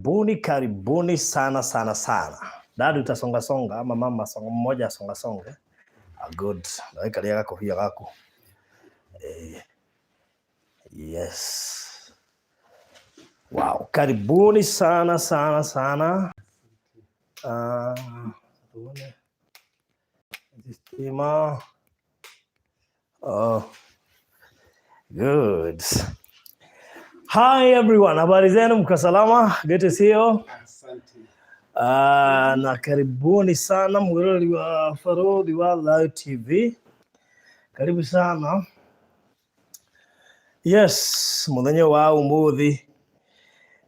Karibuni, karibuni sana sana sana. Dad utasonga songa ama mama songa mmoja songa songe. Ah, good. Naweka gakobia gaku. Eh, yes. Wow, karibuni sana sana sana. Ah, tuone. Stima. Oh, good. Hi everyone, habari zenu, mko salama? Good to see you. Asante. Na karibuni sana mwirori wa Barũthi wa Thayũ TV. Karibu sana. Yes, muthenya wa umuthi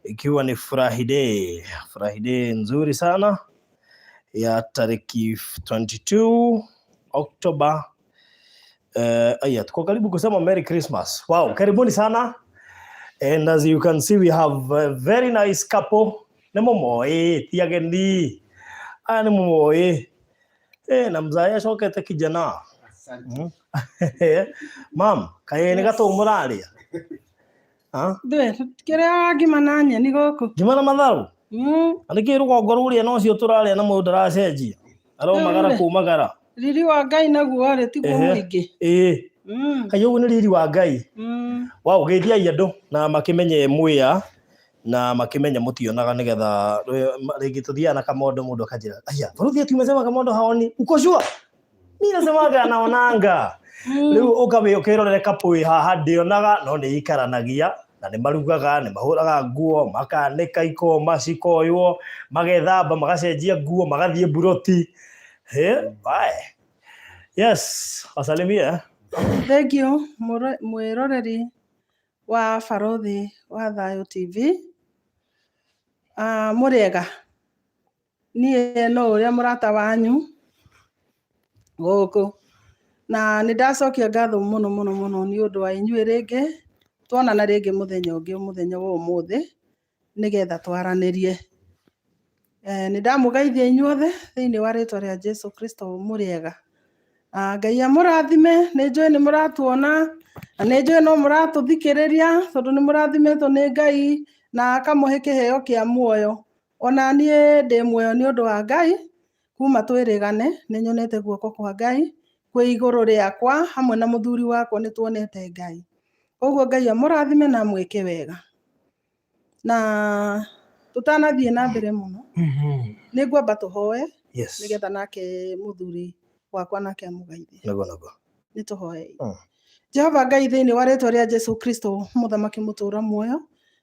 ikiwa ni Friday, Friday nzuri sana ya tariki 22 Oktoba. Aya, tuko karibu kusema Merry Christmas. Wow, karibuni sana. And as you can see, we have a very nice couple. Nĩ mũmoĩ, ti ageni. Aya nĩ mũmoĩ. Eh, na mzae acokete kijana. Asante. Mam, kaĩ nĩ gatũ mũrarĩa? Ha? Ndwe, tũtikĩrĩaga ngima na nyeni gũkũ. Ngima na matharũ? Na nĩkĩ rũgongo rũrĩa nocio tũrarĩa na mũndũ ndaracenjia? Aromagara Rĩu-rĩ. kũmagara. Riri wa Ngai naguo rĩ tiguo Ehe. mũingĩ. Ĩĩ. Kaĩ ũguo nĩ riri wa Ngai. Wow, geithiai andũ na makĩmenye mwĩa na makĩmenye mũtionaga nĩgetha rĩngĩ tũthiaga na kamondo mũndũ akanjĩra aya Barũthi ati umesema kamondo haoni uko sure mi nasemaga anaonanga. Rĩu ũkabe ũkĩrorere kapũ haha ndĩonaga no nĩ ikaranagia na nĩ marugaga nĩ mahũraga nguo makanĩka ikoma cikoywo magethamba magacenjia nguo magathiĩ mburoti. He, bye. Yes, wasalimie. Thank you mwĩroreri wa Barũthi wa Thayũ TV. Ah, mũrĩega. Niĩ no ũrĩa mũrata wanyu gũkũ. Na nĩ ndacokia ngatho mũno mũno mũno nĩ ũndũ wa inyuĩ rĩngĩ tuonana rĩngĩ mũthenya ũngĩ mũthenya wa ũmũthĩ nĩgetha twaranĩrie. Nĩ ndamũgeithia inyuothe thĩinĩ wa rĩtwa rĩa Jesu Kristo mũrĩega. Ah, Ngai amũrathime, nĩ njũĩ nĩ mũratuona na nĩ njũĩ no mũratũthikĩrĩria tondũ nĩ mũrathimĩtwo nĩ Ngai na akamũhe kĩheo kĩa muoyo. Ona niĩ ndĩ muoyo nĩ ũndũ wa Ngai, kuma twĩrĩgane nĩ nyonete guoko kwa Ngai kwĩ igũrũ rĩakwa hamwe na mũthuri wakwa nĩ tuonete Ngai. Koguo Ngai amũrathime na amwĩke wega. Na tũtanathiĩ na mbere mũno, nĩ ngwamba tũhoe nĩgetha nake mũthuri wakwa nake amũgeithie. Nĩguo nĩguo. Nĩ tũhoe. Jehova Ngai thĩinĩ wa rĩtwa rĩa Jesu Kristo mũthamaki mũtũra muoyo,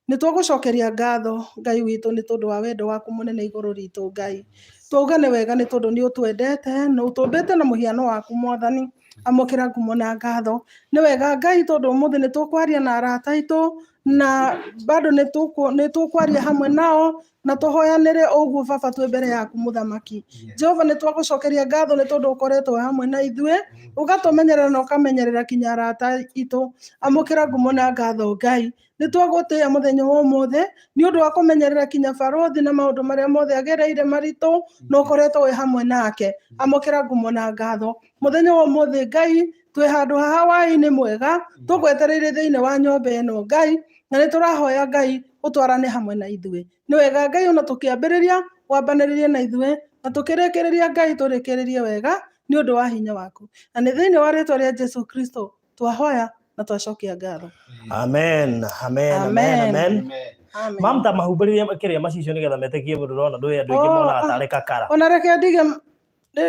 nĩ tũgũcokeria ngatho Ngai witũ nĩ tondũ wa wendo waku mũnene igũrũ ritũ Ngai. Twauga nĩ wega nĩ tondũ nĩ ũtwendete na ũtũmbĩte na mũhiano waku Mwathani. Amũkĩra ngumo na ngatho. Nĩ wega Ngai tondũ ũmũthĩ nĩ tũkwaria na arata aitũ na bado nĩ tũkwaria hamwe nao na tũhoyanĩre ũguo baba twĩ mbere yaku mũthamaki. Jehova nĩ twagũcokeria ngatho nĩ tondũ ũkoretwo hamwe na ithuĩ ũgatũmenyerera na ũkamenyerera kinya arata itũ. Amũkĩra ngumo na ngatho Ngai. Nĩ twagũtĩĩa mũthenya wa ũmũthĩ nĩ ũndũ wa kũmenyerera kinya barũthi na maũndũ marĩa mothe agereire maritũ na ũkoretwo wĩ hamwe nake. Amũkĩra ngumo na ngatho. Mũthenya wa ũmũthĩ Ngai twĩ handũ haha waĩ-inĩ mwega tũgwetereire thĩinĩ wa nyũmba ĩno Ngai na nĩ tũrahoya Ngai ũtwarane hamwe na ithuĩ. Nĩ wega Ngai ona tũkĩambĩrĩria wambanĩrĩrie na ithuĩ na tũkĩrĩkĩrĩria Ngai tũrĩkĩrĩrie wega nĩ ũndũ wa hinya waku. Na nĩ thĩinĩ wa rĩtwa rĩa Jesu Kristo twahoya na twacokia ngatho. Amen. Amen. Amen. Amen. Amen. Amen. Mam ta mahumbĩrĩrie kĩrĩa macicio nĩgetha metĩkie mũndũ ũrona ndũĩ andũ aingĩ Oh, monaga ah. tarĩ kakara. Ona reke ndige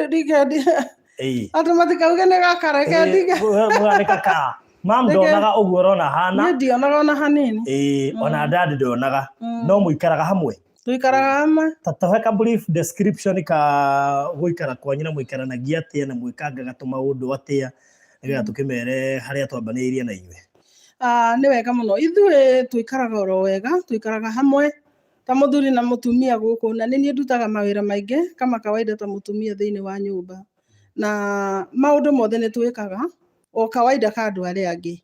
ndige ndige Ĩĩ. andũ matikauge nĩ gaka reke ndige. Muga nĩ kakara. Mam Reke- ndonaga ũguo ũrona hana. Niĩ ndionaga ona hanini. Ĩĩ, ona dad ndonaga. No mũikaraga hamwe. Tũikaraga hamwe. Ta tũhe ka brief description ka gũikara kwanyu na mũikaranagia atĩa na mwĩkangaga tũmaũndũ atĩa nĩgetha tũkĩmere harĩa twambanĩirie na inyuĩ. Ah, nĩ wega mũno ithuĩ tũikaraga oro wega tũikaraga hamwe ta mũthuri na mũtumia gũkũ na nĩ niĩ ndutaga mawĩra maingĩ kama kawaida ta mũtumia thĩinĩ wa nyũmba na maũndũ mothe nĩ twĩkaga o kawaida ka andũ arĩa angĩ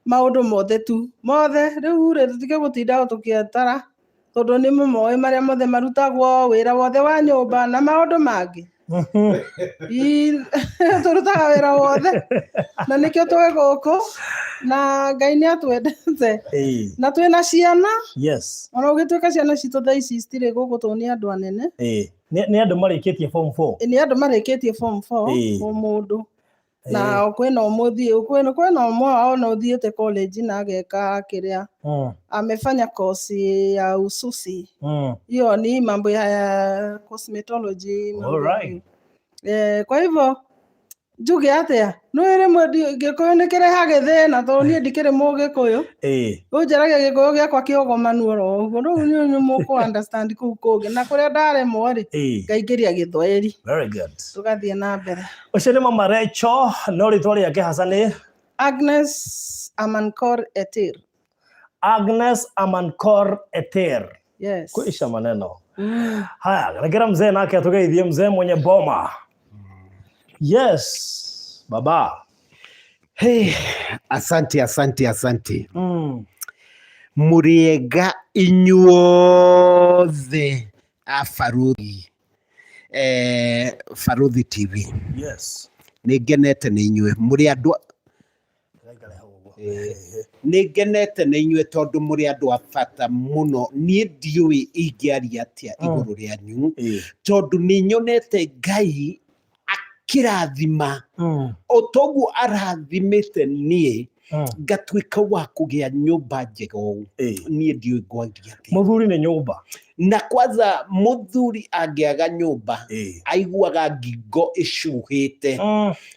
maũndũ mothe tu mothe rĩu rĩ tũtige gũtinda tũkĩetara tondũ nĩ mũmoĩ marĩa mothe marutagwo wĩra wothe wa nyũmba na maũndũ mangĩ. Tũrutaga wĩra wothe na nĩkĩo twĩ gũkũ. Na Ngai nĩ atwendete. Ĩĩ. Na twĩna ciana. Yes. Ona ũgĩtuĩka ciana citũ thaa ici citirĩ gũkũ tondũ nĩ andũ anene. Ĩĩ. Nĩ andũ marĩkĩtie form 4. Nĩ andũ marĩkĩtie form 4 Ĩĩ. o mũndũ. Na kwĩna ũmwe ũthiĩ kwĩna ũmwe wao ona ũthiĩte college na ageka kĩrĩa amefanya course ya ususi. Hiyo ni mambo ya cosmetology, mambo Alright. hiyo. Kwa hivyo njuge atĩa, nĩ rĩmwe gĩkũyũ nĩ kĩrehage thĩna tondũ niĩ ndikĩrĩ mũgĩkũyũ. Ũnjaragia gĩkũyũ gĩakwa kĩogomanu oro ũguo, rĩu inyuĩ nĩ mũkũ understand kũu kũngĩ, na kũrĩa ndaremwo rĩ, ngaingĩria gĩthwaĩri. Very good. Tũgathiĩ na mbere. Ũcio nĩ Mama Rachel, no rĩtwa rĩake hasa nĩ Agnes Amankor Etir. Agnes Amankor Etir. Yes. Kuisha maneno. Haya, rekera mzee nake atugeithie, mzee mwenye boma. Yes, baba. Hey, asante asante asante. Mũrĩega inyuothe a Baruthi, Baruthi TV. Yes. Nĩ ngenete nĩ inyuĩ mũrĩ andũ Raikare hau ũguo. Nĩ ngenete nĩ inyuĩ tondũ mũrĩ andũ a bata mũno. Niĩ ndiũĩ ingĩaria atĩa igũrũ rĩanyu, tondũ nĩ nyonete Ngai akĩrathima o toguo arathimĩte niĩ, ngatuĩka wa kũgĩa nyũmba njega ũũ. Niĩ ndiũĩ ngwaria atĩa. Mũthuri nĩ nyũmba. Na kwanza mũthuri angĩaga nyũmba aiguaga ngingo ĩcuhĩte.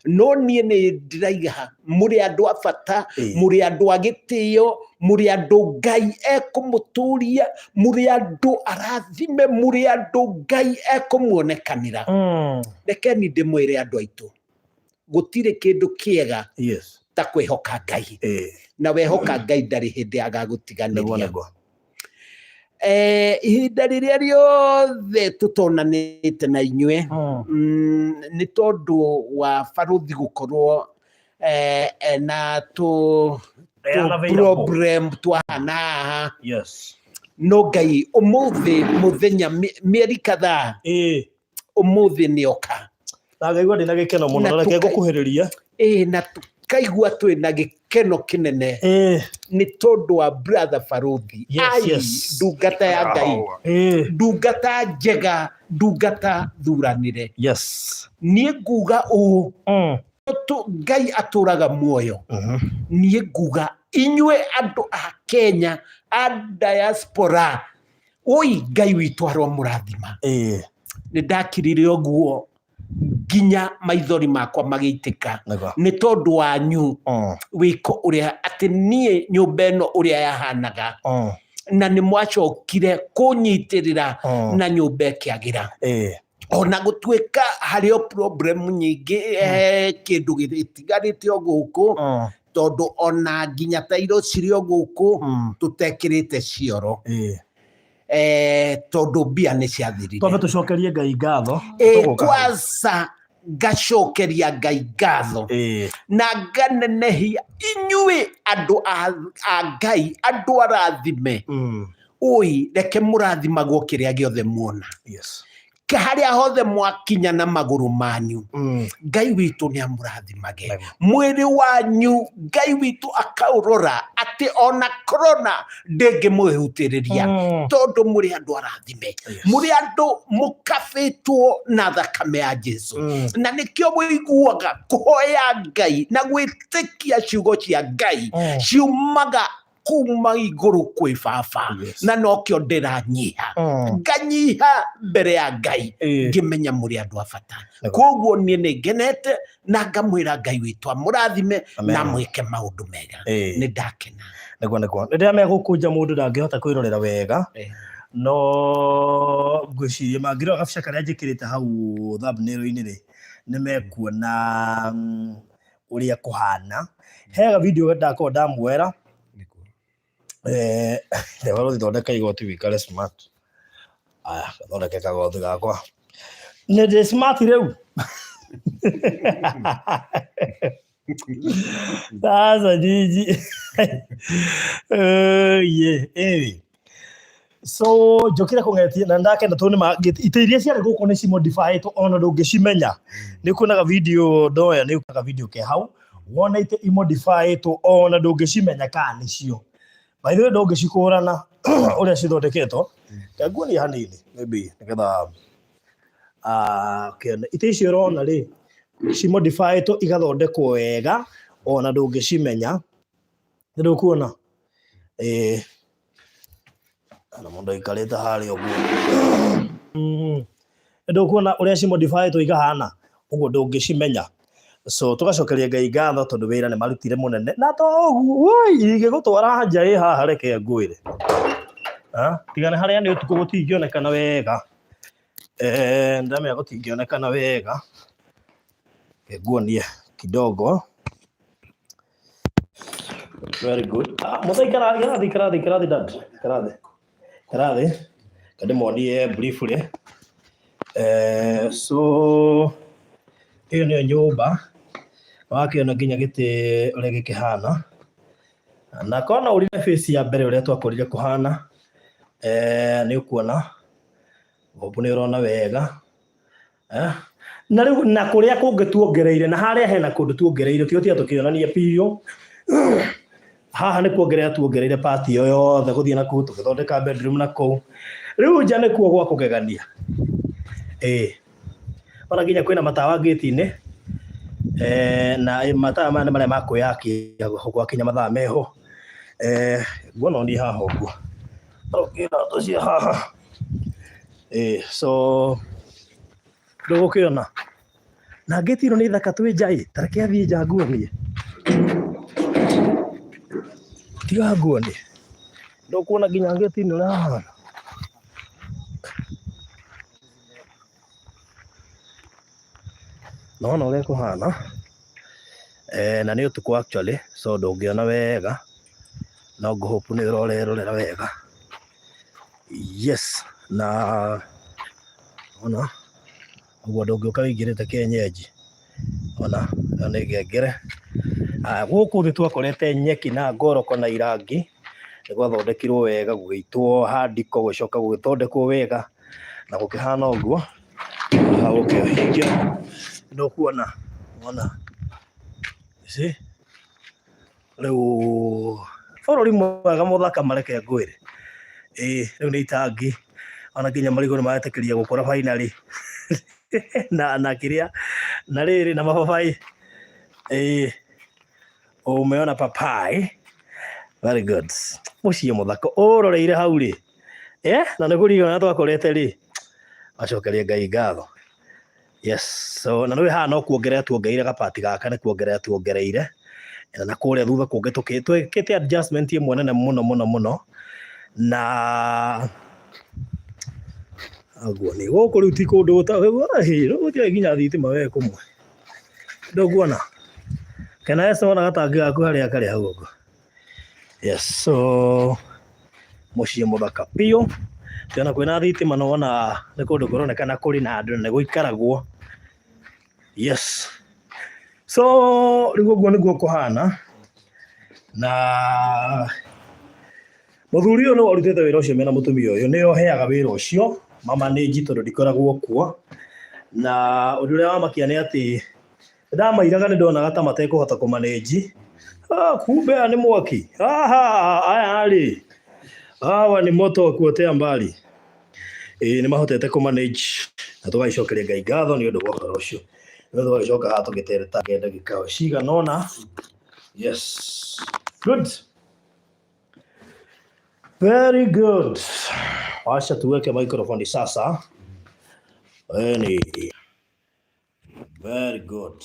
No niĩ nĩ ndĩraiga mũrĩ andũ a bata, mũrĩ andũ a gĩtĩo, mũrĩ andũ Ngai ekũmũtũria, mũrĩ andũ arathime, mũrĩ andũ Ngai ekũmuonekanĩra. Rekeni ndĩmwĩre andũ aitũ, gũtirĩ kĩndũ kĩega ta kwĩhoka Ngai. Na wehoka Ngai ndarĩ hĩndĩ agagũtiganĩria. Nĩguo, nĩguo. Ihinda rĩrĩa rĩothe tũtonanĩte na inyuĩ, nĩ tondũ wa Baruthi gũkorwo ena tũ Unavailable. problem twahana haha. Yes. No Ngai ũmũthĩ mũthenya mĩeri kadhaa ũmũthĩ nĩoka. Na ngaigua ndĩna gĩkeno mũno, Na na reke ngũkuhĩrĩrie. Na tukaigua twĩna gĩkeno kĩnene nĩ tondũ wa brother Baruthi. Yes, Ai, yes. ndungata ya Ngai. Ndungata njega, ndungata thuranĩre. Yes. Niĩ nguga ũũ, Ngai atũraga muoyo. Niĩ nguga inyuĩ andũ a Kenya, a diaspora, oi Ngai witũ aromũrathima. Nĩ ndakirire ũguo nginya maithori makwa magĩitĩka. Nĩguo. Nĩ tondũ wanyu wĩko ũrĩa atĩ niĩ nyũmba ĩno ũrĩa yahanaga. Na nĩ mwacokire kũnyitĩrĩra na nyũmba ĩkĩagĩra. Ona gũtuĩka harĩ o problem nyingĩ, kĩndũ gĩtigarĩte o gũkũ, tondũ ona nginya tairo cirĩ o gũkũ, tũtekĩrĩte cioro. Tondũ mbia nĩ ciathirire. Twambe tũcokerie Ngai ngatho. Tũgũka hau. Kwanza ngacokeria Ngai ngatho. Na nganenehia inyuĩ andũ a Ngai, andũ arathime. Oi, reke mũrathimagwo kĩrĩa gĩothe muona. Yes. Harĩa hothe mwakinya na magũrũ manyu, Ngai witũ nĩ amũrathimage. Amen. Mwĩrĩ wanyu Ngai witũ akaũrora atĩ ona corona ndĩngĩmwĩhutĩrĩria. Tondũ mũrĩ andũ arathime. Yes. Mũrĩ andũ mũkabĩtwo na thakame ya Jesu. Na nĩkĩo mũiguaga kũhoya Ngai na gwĩtĩkia ciugo cia Ngai ciumaga kuma igũrũ kwĩ baba. Yes. Na nokĩo ndĩranyiha. Nganyiha mbere ya Ngai, ngĩmenya mũrĩ andũ a bata. Nĩguo. Koguo niĩ nĩ ngenete na ngamwĩra Ngai witũ amũrathime Amen. na mwĩke maũndũ mega. Nĩ ndakena. Nĩguo, nĩguo. Nĩ ndĩramenya gũkũnja mũndũ ndangĩhota kwĩrorera wega. No ngwĩciria mangĩrora gabica karĩa njĩkĩrĩte hau thumbnail-inĩ rĩ, nĩ mekuona, ũrĩa kũhana. He ga video ndakorwo ndamuoera. Reba rũthondeka igoti wĩikare smart. Aya, gathondeke kagothi gakwa. Nĩ ndĩ smart rĩu. Sasa jiji. Ye, anyway. So njũkire kũng'etia na ndakenda tondũ nĩma itĩ iria ciarĩ gũkũ nĩ cimodified ona ndũngĩcimenya. Nĩ kuonaga video ndoya, nĩ kuonaga video ke hau Wona itĩ imodifyĩtwo ona ndũngĩcimenya kana nĩcio. By the way ndũngĩcikũrana ũrĩa cithondeketwo. Reke nguonie hanini maybe nĩgetha ũkĩone. Itĩ icio ũrona rĩ, cimodifyĩtwo igathondekwo wega ona ndũngĩcimenya. Nĩ ndũkuona? Ĩĩ. Na mũndũ aikarĩte harĩa ũguo. Nĩ ndũkuona ũrĩa cimodifyĩtwo ikahana? Ũguo ndũngĩcimenya. So tũgacokeria Ngai ngatho tondũ wĩra nĩ marutire mũnene. Na to ũguo, woi, ingĩgũtwara nja ĩ haha reke ngwĩre. Tiga nĩ harĩa nĩ ũtukũ gũtingĩonekana wega. Ndamenya gũtingĩonekana wega. Reke nguonie kidogo. Very good. Ah, Musa ikara ikara thĩ ikara thĩ ikara thĩ dad. Ikara thĩ. Ikara thĩ. Reke ndĩmuonie briefly. So ĩyo nĩyo nyũmba. Wakĩona nginya gĩtĩ ũrĩa gĩkĩhana. Na korwo no ũrire face ya mbere ũrĩa twakorire kũhana, nĩ ũkuona. Hope nĩ ũrona wega. Eh? Na rĩu na kũrĩa kũngĩ tuongereire na harĩa hena kũndũ tuongereire tigo tiga tũkĩonania biũ haha nĩ kuongerera tuongereire part ĩyo yothe gũthiĩ na kũu tũgĩthondeka bedroom na kũu rĩu nja nĩkuo gwa kũgegania ĩĩ ona nginya kwĩna matawa ngĩti-inĩ na matawa maya nĩ marĩa ma kwĩyakia gwakinya mathaa meho nguona niĩ haha ũguo iratũ cia haha. Ĩĩ so ndũgũkĩona na ngĩti ĩno nĩ thaka twĩ nja ĩ, ta reke athiĩ nja nguonie, tiga nguonie, ndũkuona nginya ngĩti ĩno ũrĩa hahana. Nĩwona ũrĩa kũhana, na nĩ ũtukũ actually so ndũngĩona wega, no ngũ hope nĩ ũrerorera wega. Yes, na ona ũguo ndũngĩũka wĩingĩrĩte kĩenyenji, ona ĩyo nĩ ngengere. Haya gũkũ thĩ twakorete nyeki na ngoroko na irangi, nĩ gwathondekirwo wega gũgĩitwo handiko gũgĩcoka gũgĩthondekwo wega na gũkĩhana ũguo. Haha ũkĩhingia nĩ ũkuona, wona, you see? Rĩu bũrũri mwega mũthaka mareke ngwĩre. Ĩĩ rĩu nĩ itangi ona nginya marigũ nĩ maretĩkĩria gũkũra finally na kĩrĩa na rĩrĩ na mababaĩ. Ĩĩ umeona papai, very good. Mũciĩ mũthaka ũroreire hau rĩ, na nĩ kũririkana twakorete rĩ, wacokeria Ngai ngatho. Yes, so na nĩ haha no kuongerera tuongereire gapati gaka nĩ kuongerera tuongereire na kũrĩa thutha kũngĩ twĩkĩte adjustment ĩmwe nene mũno mũno mũno na ũguo nĩ gũkũ rĩu ti kũndũ gũtirĩ nginya thitima we kũmwe ndũkuona kana ese wona gatangi gaku harĩa karĩ hau ũguo. Yes, so mũciĩ mũthaka biũ tena kwĩna thitima na wona nĩ kũndũ kũronekana kũrĩ na andũ na nĩ gũikaragwo. Yes, so rĩu ũguo nĩguo kũhana na mũthuri ũyũ nĩwe ũrutĩte wĩra ũcio mena mũtumia ũyũ nĩo heaga wĩra ũcio mamanĩnji tondũ ndikoragwo kuo na ũndũ ũrĩa wamakia nĩ atĩ Ndamairaga nĩ ndonaga ta matekũhota kũmanĩnji. Ah, kumbe aya nĩ mwaki. Aha, aya rĩ. Hawa ni moto wa kuotea mbali. Ĩĩ nĩ mahotete kũmanage na tũgagĩcokeria Ngai ngatho nĩ ũndũ wa ũhoro ũcio. Rĩu tũgagĩcoka haha tũgĩtereta ndagĩka cigana ũna. Yes. Good. Very good. Wacha tuweke microphone sasa. Eni. Very good.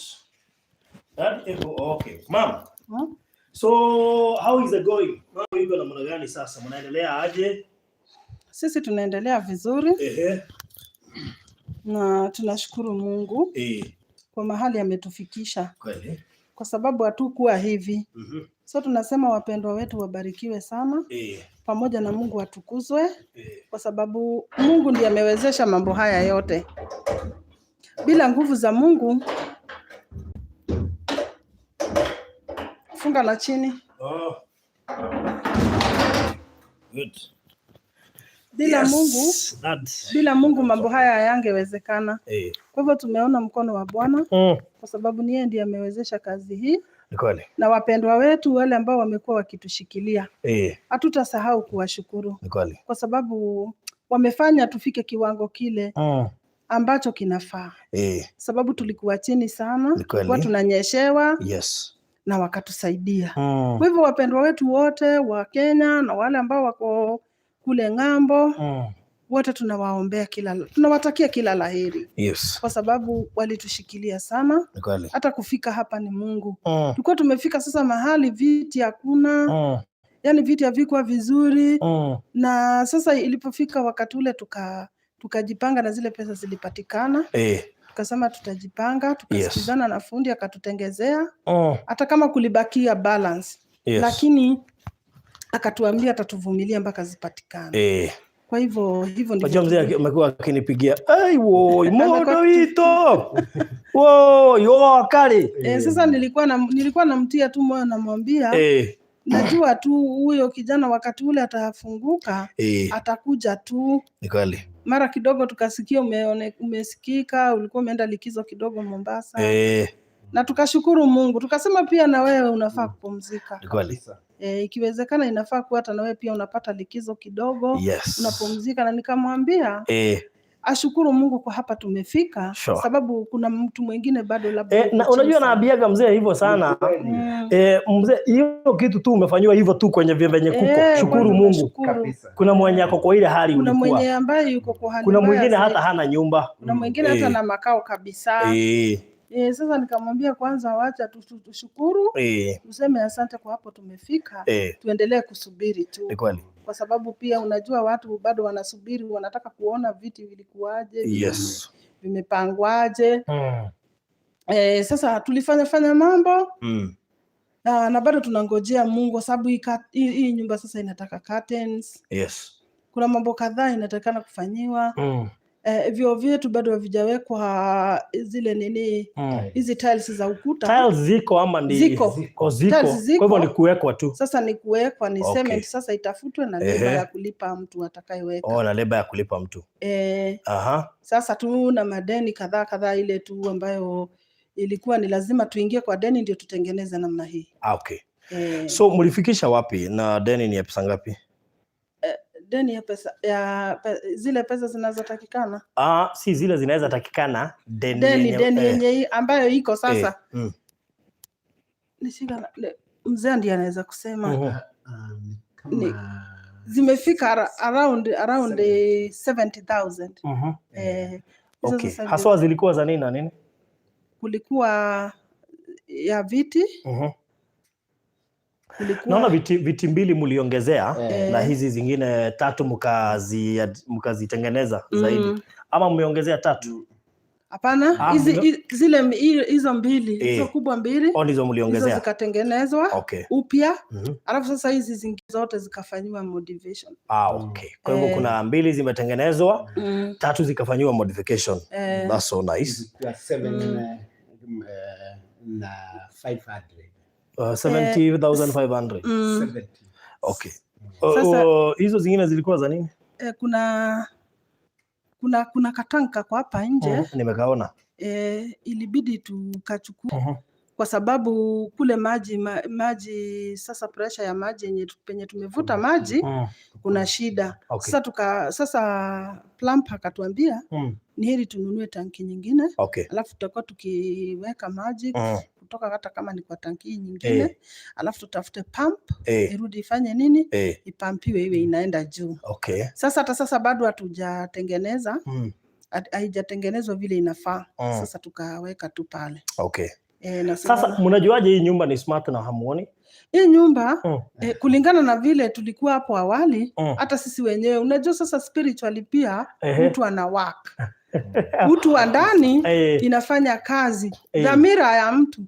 That is okay. Ma'am. Hmm? So how is it going? Mambo iko namna gani sasa? Mnaendelea aje? Sisi tunaendelea vizuri. Ehe. Na tunashukuru Mungu kwa mahali ametufikisha. Kweli. Kwa sababu hatukuwa hivi. So tunasema wapendwa wetu wabarikiwe sana. Pamoja na Mungu atukuzwe. Kwa sababu Mungu ndiye amewezesha mambo haya yote. Bila nguvu za Mungu, funga na chini. Oh. Good. Bila Yes, Mungu, that. bila Mungu mambo haya hayangewezekana. Kwa hivyo tumeona mkono wa Bwana kwa sababu ni yeye ndiye amewezesha kazi hii. Ni kweli. Na wapendwa wetu wale ambao wamekuwa wakitushikilia, hatutasahau kuwashukuru. Ni kweli. Kwa sababu wamefanya tufike kiwango kile ambacho kinafaa. Sababu tulikuwa chini sana, Ni kweli. tulikuwa tunanyeshewa. Na wakatusaidia. Kwa hivyo wapendwa wetu wote wa Kenya na wale ambao wako kule ng'ambo, wote tunawaombea tunawatakia kila laheri. Kwa sababu walitushikilia sana. Ni kweli. Hata kufika hapa ni Mungu. Tulikuwa tumefika sasa mahali viti hakuna. Yaani viti havikuwa vizuri. Na sasa ilipofika wakati ule tukajipanga na zile pesa zilipatikana. Tukasema tutajipanga, tukasikizana na fundi akatutengezea. Hata kama kulibakia balance. Lakini akatuambia atatuvumilia mpaka zipatikane. Kwa hivyo hivyo ndivyo Unajua mzee tulivyo. amekuwa akinipigia, ai woi, Amekuwa moto akitu- wito. Woi, yo kali. Sasa nilikuwa namtia tu moyo, namwambia, najua tu huyo kijana wakati ule atafunguka, atakuja tu. Ni kweli. Mara kidogo tukasikia umesikika, ulikuwa umeenda likizo kidogo Mombasa. Na tukashukuru Mungu, tukasema pia na wewe unafaa kupumzika. Ni kweli. Ikiwezekana inafaa kuwa hata na wewe pia unapata likizo kidogo, unapumzika. Na nikamwambia ashukuru Mungu kwa hapa tumefika, sababu kuna mtu mwingine bado labda yuko Na chini unajua sana. naambiaga mzee hivyo sana. Mzee, hiyo kitu tu umefanywa hivyo tu kwenye venye kuko. Shukuru Kwanza Mungu. nashukuru. Kabisa. Kuna mwenye ako kwa ile hali Kuna ulikuwa. mwenye ambaye yuko kwa hali Kuna mbaya mwingine zaidi. hata hana nyumba. Kuna mwingine hata na makao kabisa. Sasa nikamwambia kwanza wacha tushukuru. Tuseme asante kwa hapo tumefika. Tuendelee kusubiri tu. Ni kweli. Kwa sababu pia unajua watu bado wanasubiri, wanataka kuona viti vilikuwaje, vimepangwaje. Sasa tulifanya fanya mambo. Na bado tunangojea Mungu sababu hii nyumba sasa inataka curtains. Kuna mambo kadhaa inatakikana kufanyiwa. Vyoo vyetu bado havijawekwa zile nini, hizi tiles za ukuta. Tiles ziko ama ni Ziko. Ziko, ziko. Tiles ziko. Kwa hivyo ni kuwekwa tu. Sasa ni kuwekwa, ni cement sasa itafutwe na leba ya kulipa mtu atakayeweka. Oh, na leba ya kulipa mtu. Sasa tuna madeni kadhaa kadhaa ile tu ambayo ilikuwa ni lazima tuingie kwa deni ndio tutengeneze namna hii. So mlifikisha wapi na deni ni ya pesa ngapi? Deni ya pesa, ya zile pesa zinazotakikana. Si zile zinaweza takikana, deni Deni, yenye, deni yenye hii ambayo iko sasa. Nishika na, le, mzee ndiye anaweza kusema. Ni Ni kama zimefika around Seven. 70,000. Hizo sasa Haswa ndio zilikuwa za nini na nini? Kulikuwa ya viti. Kulikuwa Naona viti mbili mliongezea na hizi zingine tatu mkazitengeneza zaidi. Ama mmeongezea tatu? Hapana, hizo mbili, hizo kubwa mbili, Oh, ndizo mliongezea. Hizo zikatengenezwa upya. Alafu sasa hizi zingine zote zikafanyiwa modification. Kwa hivyo kuna mbili zimetengenezwa, tatu zikafanyiwa modification. That's so nice. Zilikuwa 7, na 500. 70,500. 70. Sasa Hizo zingine zilikuwa za nini? Kuna katanka kwa hapa nje. Nimekaona. Ilibidi tukachukue kwa sababu kule maji sasa pressure ya maji yenye penye tumevuta maji, kuna shida. Sasa plumber akatuambia ni heri tununue tanki nyingine. Alafu tutakuwa tukiweka maji kutoka hata kama ni kwa tanki hii nyingine. Alafu tutafute pump, irudi ifanye nini? Ipampiwe iwe inaenda juu. Sasa hata sasa bado hatujatengeneza. Haijatengenezwa vile inafaa. Sasa tukaweka tu pale. Na Sasa sababu mnajuaje hii nyumba ni smart na hamuoni? Hii nyumba, kulingana na vile tulikuwa hapo awali, hata sisi wenyewe unajua sasa spiritually pia mtu ana work. Mtu wa ndani inafanya kazi. Dhamira ya mtu.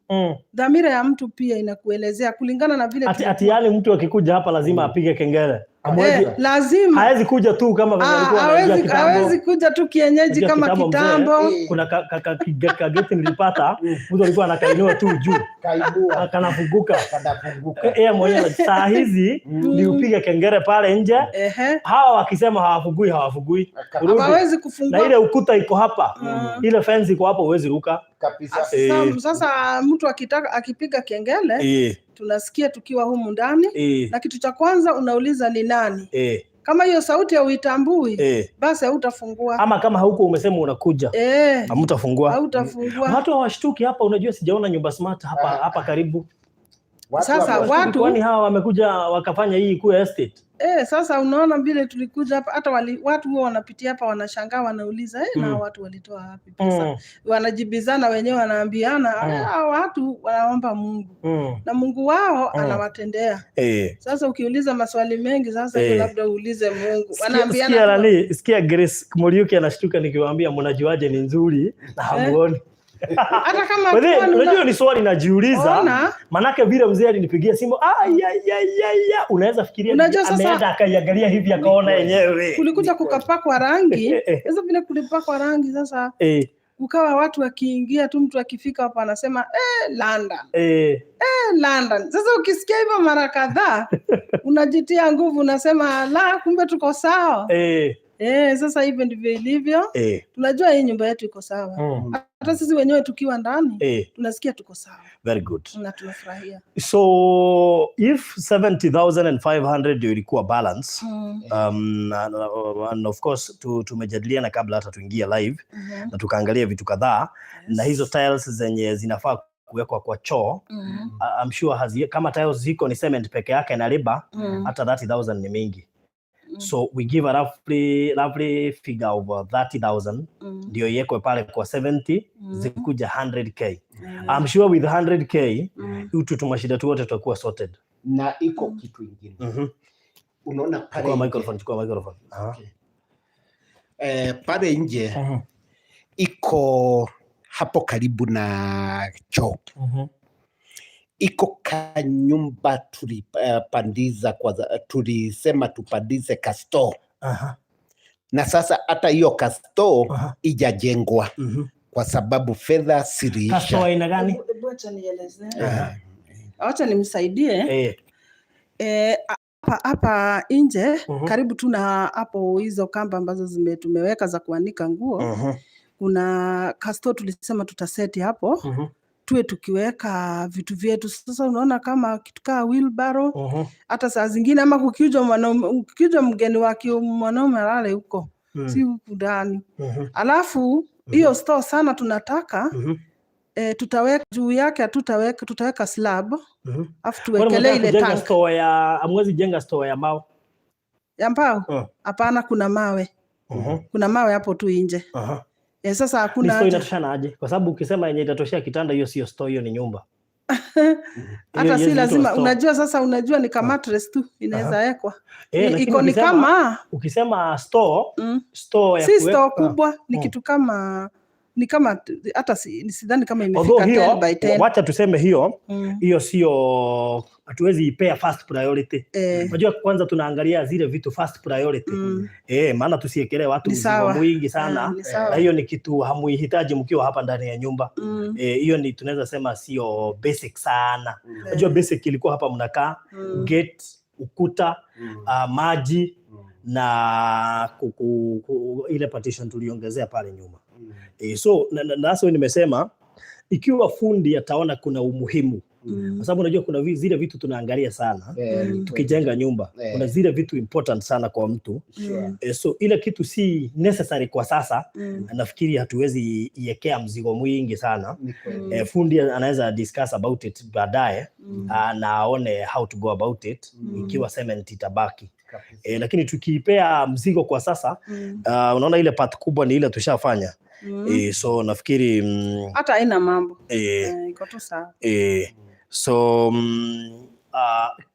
Dhamira ya mtu pia inakuelezea kulingana na vile Ati tulikuwa. yani mtu akikuja hapa lazima apige kengele. Hamwezi- Lazima Hawezi kuja tu kama venye Ah, alikuwa anaingia kitambo. hawezi kuja tu kienyeji Unajua kama kitambo mzee, kitambo. Kuna kageti nilipata, mtu alikuwa anakainua tu juu Kainua kanafunguka. kanafunguka. Yeye mwenyewe saa hizi ni upige kengele pale nje, hawa wakisema hawafungui hawafungui. Urudi. Hawawezi Na kufungua. ile ukuta iko hapa, ile fence iko hapo, huwezi ruka. Kabisa. Sasa mtu akitaka akipiga kengele tunasikia tukiwa humu ndani, na kitu cha kwanza unauliza ni nani. Kama hiyo sauti hauitambui, basi hautafungua. Ama kama hauko umesema unakuja, hamtafungua. Hautafungua. Watu hawashtuki hapa, unajua sijaona nyumba smart hapa hapa karibu. Sasa watu Kwani hawa wamekuja wakafanya hii kuwa estate? Sasa unaona vile tulikuja hapa hata watu huwa wanapitia hapa wanashangaa, wanauliza na watu walitoa wapi pesa? Wanajibizana wenyewe, wanaambiana watu wanaomba Mungu na Mungu wao anawatendea. Sasa ukiuliza maswali mengi sasa labda uulize Mungu. Wanaambiana Sikia Grace Muriuki anashtuka nikiwaambia mnajuaje ni nzuri na hamuoni. Hata kama unajua ni swali najiuliza, manake vile mzee alinipigia simu unaweza fikiria ameenda akaiangalia hivi akaona yenyewe. Kulikuja kukapakwa rangi. Sasa vile kulipakwa rangi sasa ukawa watu wakiingia tu, mtu akifika hapo anasema London. London. Sasa ukisikia hivyo mara kadhaa unajitia nguvu, unasema la, kumbe tuko sawa. Sasa hivyo ndivyo ilivyo. Tunajua hii nyumba yetu iko sawa. Hata sisi wenyewe tukiwa ndani tunasikia tuko sawa. Very good. Na tunafurahia. So if 70,500 ndio ilikuwa balance, and of course tumejadiliana kabla hata tuingia live na tukaangalia vitu kadhaa, na hizo tiles zenye zinafaa kuwekwa kwa choo, I'm sure kama tiles ziko ni cement peke yake na labor, hata 30,000 ni mingi. So we give a roughly figure of 30,000 ndio iwekwe pale kwa 70 zikuja 100k. I'm sure with 100k utu tumashida tu wote tutakuwa sorted. Na iko kitu ingine. Unaona pale chukua microphone, chukua microphone. Okay. Pale nje iko hapo karibu na choo. Iko kanyumba tulipandiza kwa tulisema tupandize kasto. Na sasa hata hiyo kasto ijajengwa kwa sababu fedha siriisha. Kasto aina gani? Acha nielezee. Acha nimsaidie. Hapa nje karibu tu na hapo hizo kamba ambazo tumeweka za kuanika nguo. Kuna kasto tulisema tutaseti hapo. Tuwe tukiweka vitu vyetu. Sasa unaona kama kitu kama wheelbarrow, hata saa zingine ama kukijwa mgeni wa mwanaume alale huko, si huku ndani. Alafu hiyo store sana tunataka tutaweka juu yake, tutaweka slab, alafu tuwekelee ile tank. Store ya hamwezi jenga store ya mawe. Ya mbao? Hapana, kuna mawe. Kuna mawe hapo tu nje. Sasa hakuna haja. Inatoshana aje? Kwa sababu ukisema yenye itatoshea kitanda hiyo sio store, hiyo ni nyumba. Hata si lazima, unajua sasa, unajua ni kama mattress tu inaweza wekwa. Iko ni kama ukisema store, store ya si store kubwa, ni kitu kama ni kama hata sidhani kama imefika 10 by 10. Wacha tuseme hiyo, hiyo sio, hatuwezi ipea first priority. Unajua kwanza tunaangalia zile vitu first priority. Maana tusiekelee watu mzigo mwingi sana. Na hiyo ni kitu hamuihitaji mkiwa hapa ndani ya nyumba. Hiyo ni tunaweza sema sio basic sana. Unajua basic ilikuwa hapa mnakaa, gate, ukuta, maji na ile partition tuliongezea pale nyuma. So na nimesema ikiwa fundi ataona kuna umuhimu, kwa sababu unajua kuna zile vitu tunaangalia sana tukijenga nyumba, kuna zile vitu important sana kwa mtu. So ile kitu si necessary kwa sasa, nafikiri hatuwezi iekea mzigo mwingi sana. Fundi anaweza discuss about it baadaye, na aone how to go about it ikiwa cement itabaki. Lakini tukiipea mzigo kwa sasa, unaona ile part kubwa ni ile tushafanya. So nafikiri hata haina mambo. Iko tu sawa. So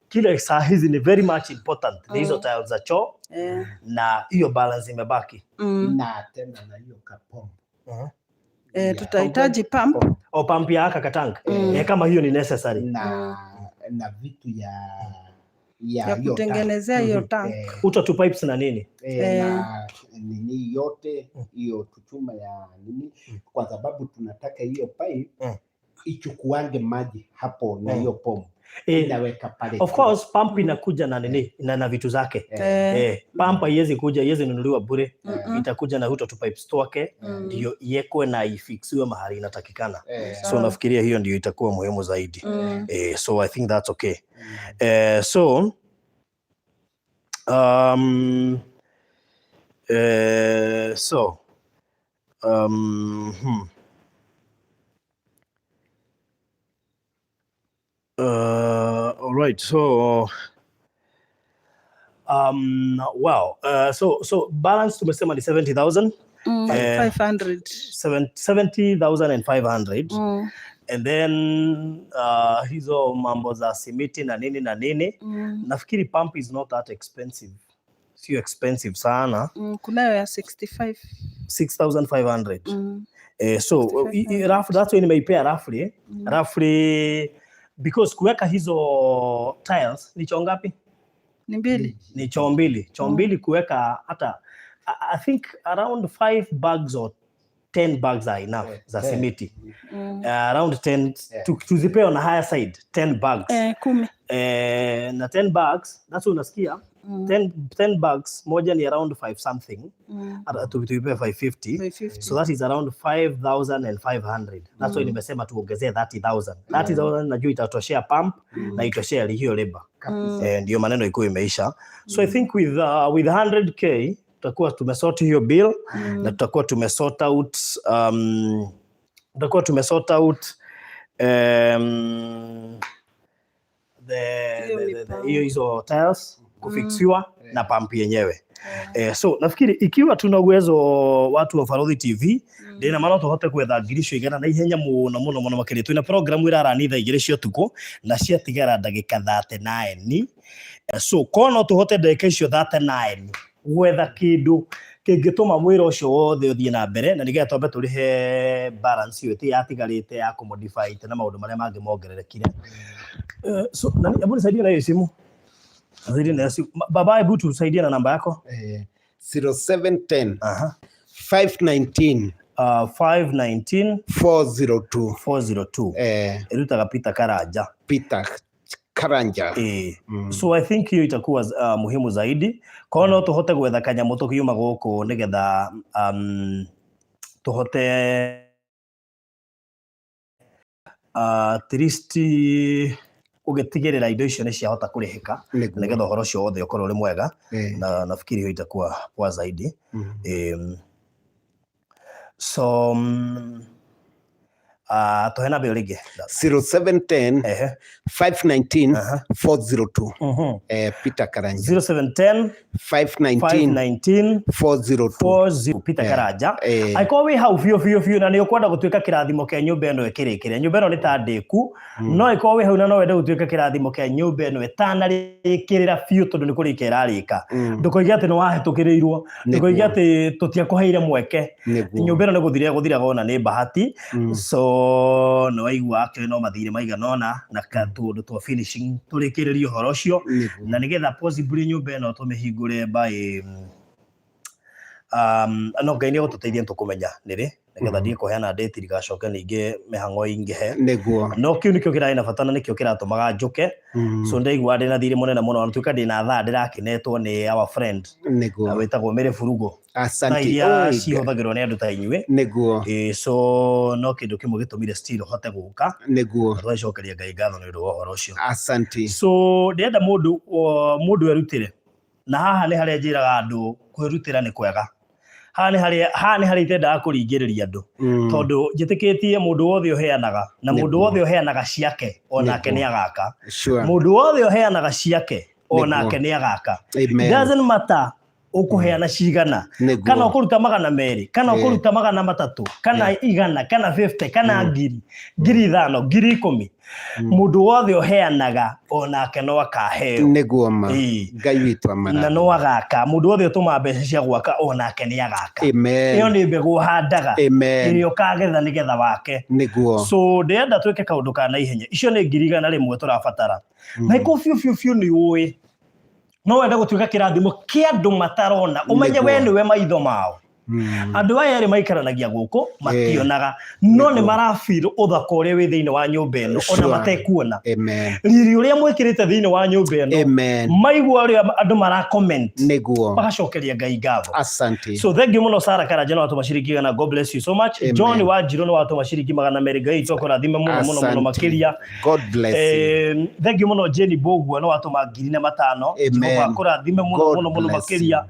kile saa hizi ni very much important ni hizo tiles za choo na hiyo balance imebaki. Na tena na hiyo kapombo. Tutahitaji pump. O pump ya haka katank. Kama hiyo ni necessary. Na vitu ya ya ya hiyo tank. kutengenezea hiyo tank. Uta tu pipes na nini? Na nini yote hiyo tuchuma ya nini, kwa sababu tunataka hiyo pipe ichukuange maji hapo na hiyo pump inaweka pale Of chini. course pump inakuja na nini na vitu zake. Pump haiwezi kuja, haiwezi nunuliwa bure. Itakuja na huto tu pipes twake ndio iwekwe na ifixiwe mahali inatakikana. So nafikiria hiyo ndio itakuwa muhimu zaidi. So I think that's okay. So so All right. So well, so balance tumesema ni 70,000. 500. 70,500. And then hizo mambo za simiti na nini na nini. Nafikiri pump is not that expensive. Sio expensive sana. Kunayo ya 65. 6,500. So 65,000. rough, that's why nimeipea roughly. Roughly because kuweka hizo tiles ni choo ngapi? Ni mbili. Ni choo mbili. Choo mbili kuweka hata I think around 5 bags or 10 bags are enough za simiti. Around 10 tuzipee on the higher side 10 bags. 10. Na 10 bags, that's what unasikia. 10 bags moja ni around 5 something. Tuipee 550. 550. So that is around 5,500. That's why nimesema tuongezee 30,000. 30,000 najua itatoshea pump na itoshea hiyo labor. Ndio maneno ikuwa imeisha. So I think with 100K tutakuwa tumesort hiyo bill na tutakuwa tumesort out, tutakuwa tumesort out, Hiyo mipango. hiyo hizo tiles kufixiwa na pump yenyewe. So nafikiri ikiwa tuna uwezo watu wa Barũthi TV ndina maana tuhote gwetha ngiri icio igana na ihenya muno muno muno makiria. Twina program irarani thaa igĩrĩ cia ũtukũ na ciatigara ndagĩka 39. So korwo no tũhote ndagĩka icio 39 gwetha kĩndũ kĩngĩtũma mwĩra ũcio wothe ũthiĩ na mbere na nĩgetha twambe tũrĩhe balance ĩyo ĩtigarĩte ya kũmodify na maũndũ marĩa mangĩ mongererekire. So nani, hebu nisaidie na hiyo simu. Nisaidie na hiyo simu. Baba, hebu tusaidie na namba yako. 0710 519 519 402. 402. Erutaga Peter Karanja. Peter Karanja. So I think hiyo itakuwa muhimu zaidi. Kwa hiyo no tuhote gwetha kanyamũ tũkiuma gũkũ nĩgetha tuhote at least ũgĩtigĩrĩra indo icio nĩ ciahota kũrĩhĩka nĩgetha ũhoro ũcio wothe ũkorwo ũrĩ mwega. Na nafikiri hiyo itakuwa poa zaidi. So tuhe namba ĩyo rĩngĩ. 0710 519 402. Peter Karanja. 0710 519 519 402. 40 Peter Karanja. Angĩkorwo wĩ hau biũ biũ biũ na nĩ ũkwenda gũtuĩka kĩrathimo kĩa nyũmba ĩno ĩkĩrĩkĩre, nyũmba ĩno nĩ ta ndĩku, no ĩkorwo wĩ hau na no wende gũtuĩka kĩrathimo kĩa nyũmba ĩno ĩtanarĩkĩrĩra biũ tondũ nĩ kũrĩka ĩrarĩka. Ndũkoige atĩ nĩ wahĩtũkĩrĩirwo, ndũkoige atĩ tũtiakũheire mweke. Nyũmba ĩno nĩ gũthira ĩgũthiraga ona nĩ bahati. So nĩ waigua actually no mathirĩ maigana ũna na tũũndũ twa finishing tũrĩkĩrĩrie ũhoro ũcio. Na nĩgetha possibly nyũmba ĩno tũmĩhingũre by no Ngai nĩ egũtũteithia nĩtũkũmenya nĩrĩ nĩgetha ndige kũheana date ndigacoke ningĩ mĩhang'o ĩingĩhe. No kĩu nĩkĩo kĩrarĩ na bata na nĩkĩo kĩratũmaga njuke. So ndaigua ndĩna thirĩ mũnene mũno, ona tuĩka ndĩna thaa ndĩrakenetwo nĩ our friend wĩtagwo Mary Furugo. Asante. Thaa iria Oi, cihũthagĩrwo nĩ andũ ta inyuĩ. So no kĩndũ kĩmwe gĩtũmire still hote gũka. Na tũgacokeria Ngai ngatho nĩ ũndũ wa ũhoro ũcio. Asante. So ndĩrenda mũndũ erutĩre. Na haha nĩ harĩa njĩraga andũ kwĩrutĩra nĩ kwega. Haha nĩ harĩa itendaga kũringĩrĩria andũ. Tondũ njĩtĩkĩtie mũndũ wothe ũheanaga, na mũndũ wothe ũheanaga ciake, onake nĩ agaka. Mũndũ wothe ũheanaga ciake, onake nĩ agaka. It doesn't matter ũkũheana cigana, kana ũkũruta magana merĩ, kana ũkũruta magana matatũ, kana igana, kana 50, kana ngiri, ngiri ithano, ngiri ikũmi. Mũndũ wothe ũheanaga onake no akaheo. Nĩguo ma. Ngai witũ amara. Na no agaka. Mũndũ wothe ũtũmaga mbeca cia gwaka onake nĩ agaka. Amen. Ĩyo nĩ mbegũ ũhandaga. Amen. Ĩrĩa ũkagetha nĩgetha wake. Nĩguo. So ndĩrenda twĩke kaũndũ ka naihenya. Icio nĩ ngiri igana rĩmwe tũrabatara. Na iko biũ biũ biũ nĩ ũĩ. No wende gũtuĩka kĩrathimo kĩa andũ matarona, ũmenye we nĩwe maitho mao. Andũ aya erĩ maikaranagia gũkũ mationaga, no nĩ marafeel ũthaka ũrĩa wĩ thĩinĩ wa nyũmba ĩno ona matekuona. Amen. Riri ũrĩa mwĩkĩrĩte thĩinĩ wa nyũmba ĩno. Amen. Maigua ũrĩa andũ mara comment. Nĩguo. Magacokeria Ngai ngatho. Asante. So thank you mũno Sarah Karanja nĩ watũma ciringi igana. God bless you so much. Amen. John Wanjirũ nĩ watũma ciringi 200. Ngai witũ akũrathime mũno mũno mũno Asante. makĩria. God bless you. Thank you mũno Jenny Mbũgua nĩ watũma 1005. Amen. Jehova akũrathime mũno God mũno mũno bless makĩria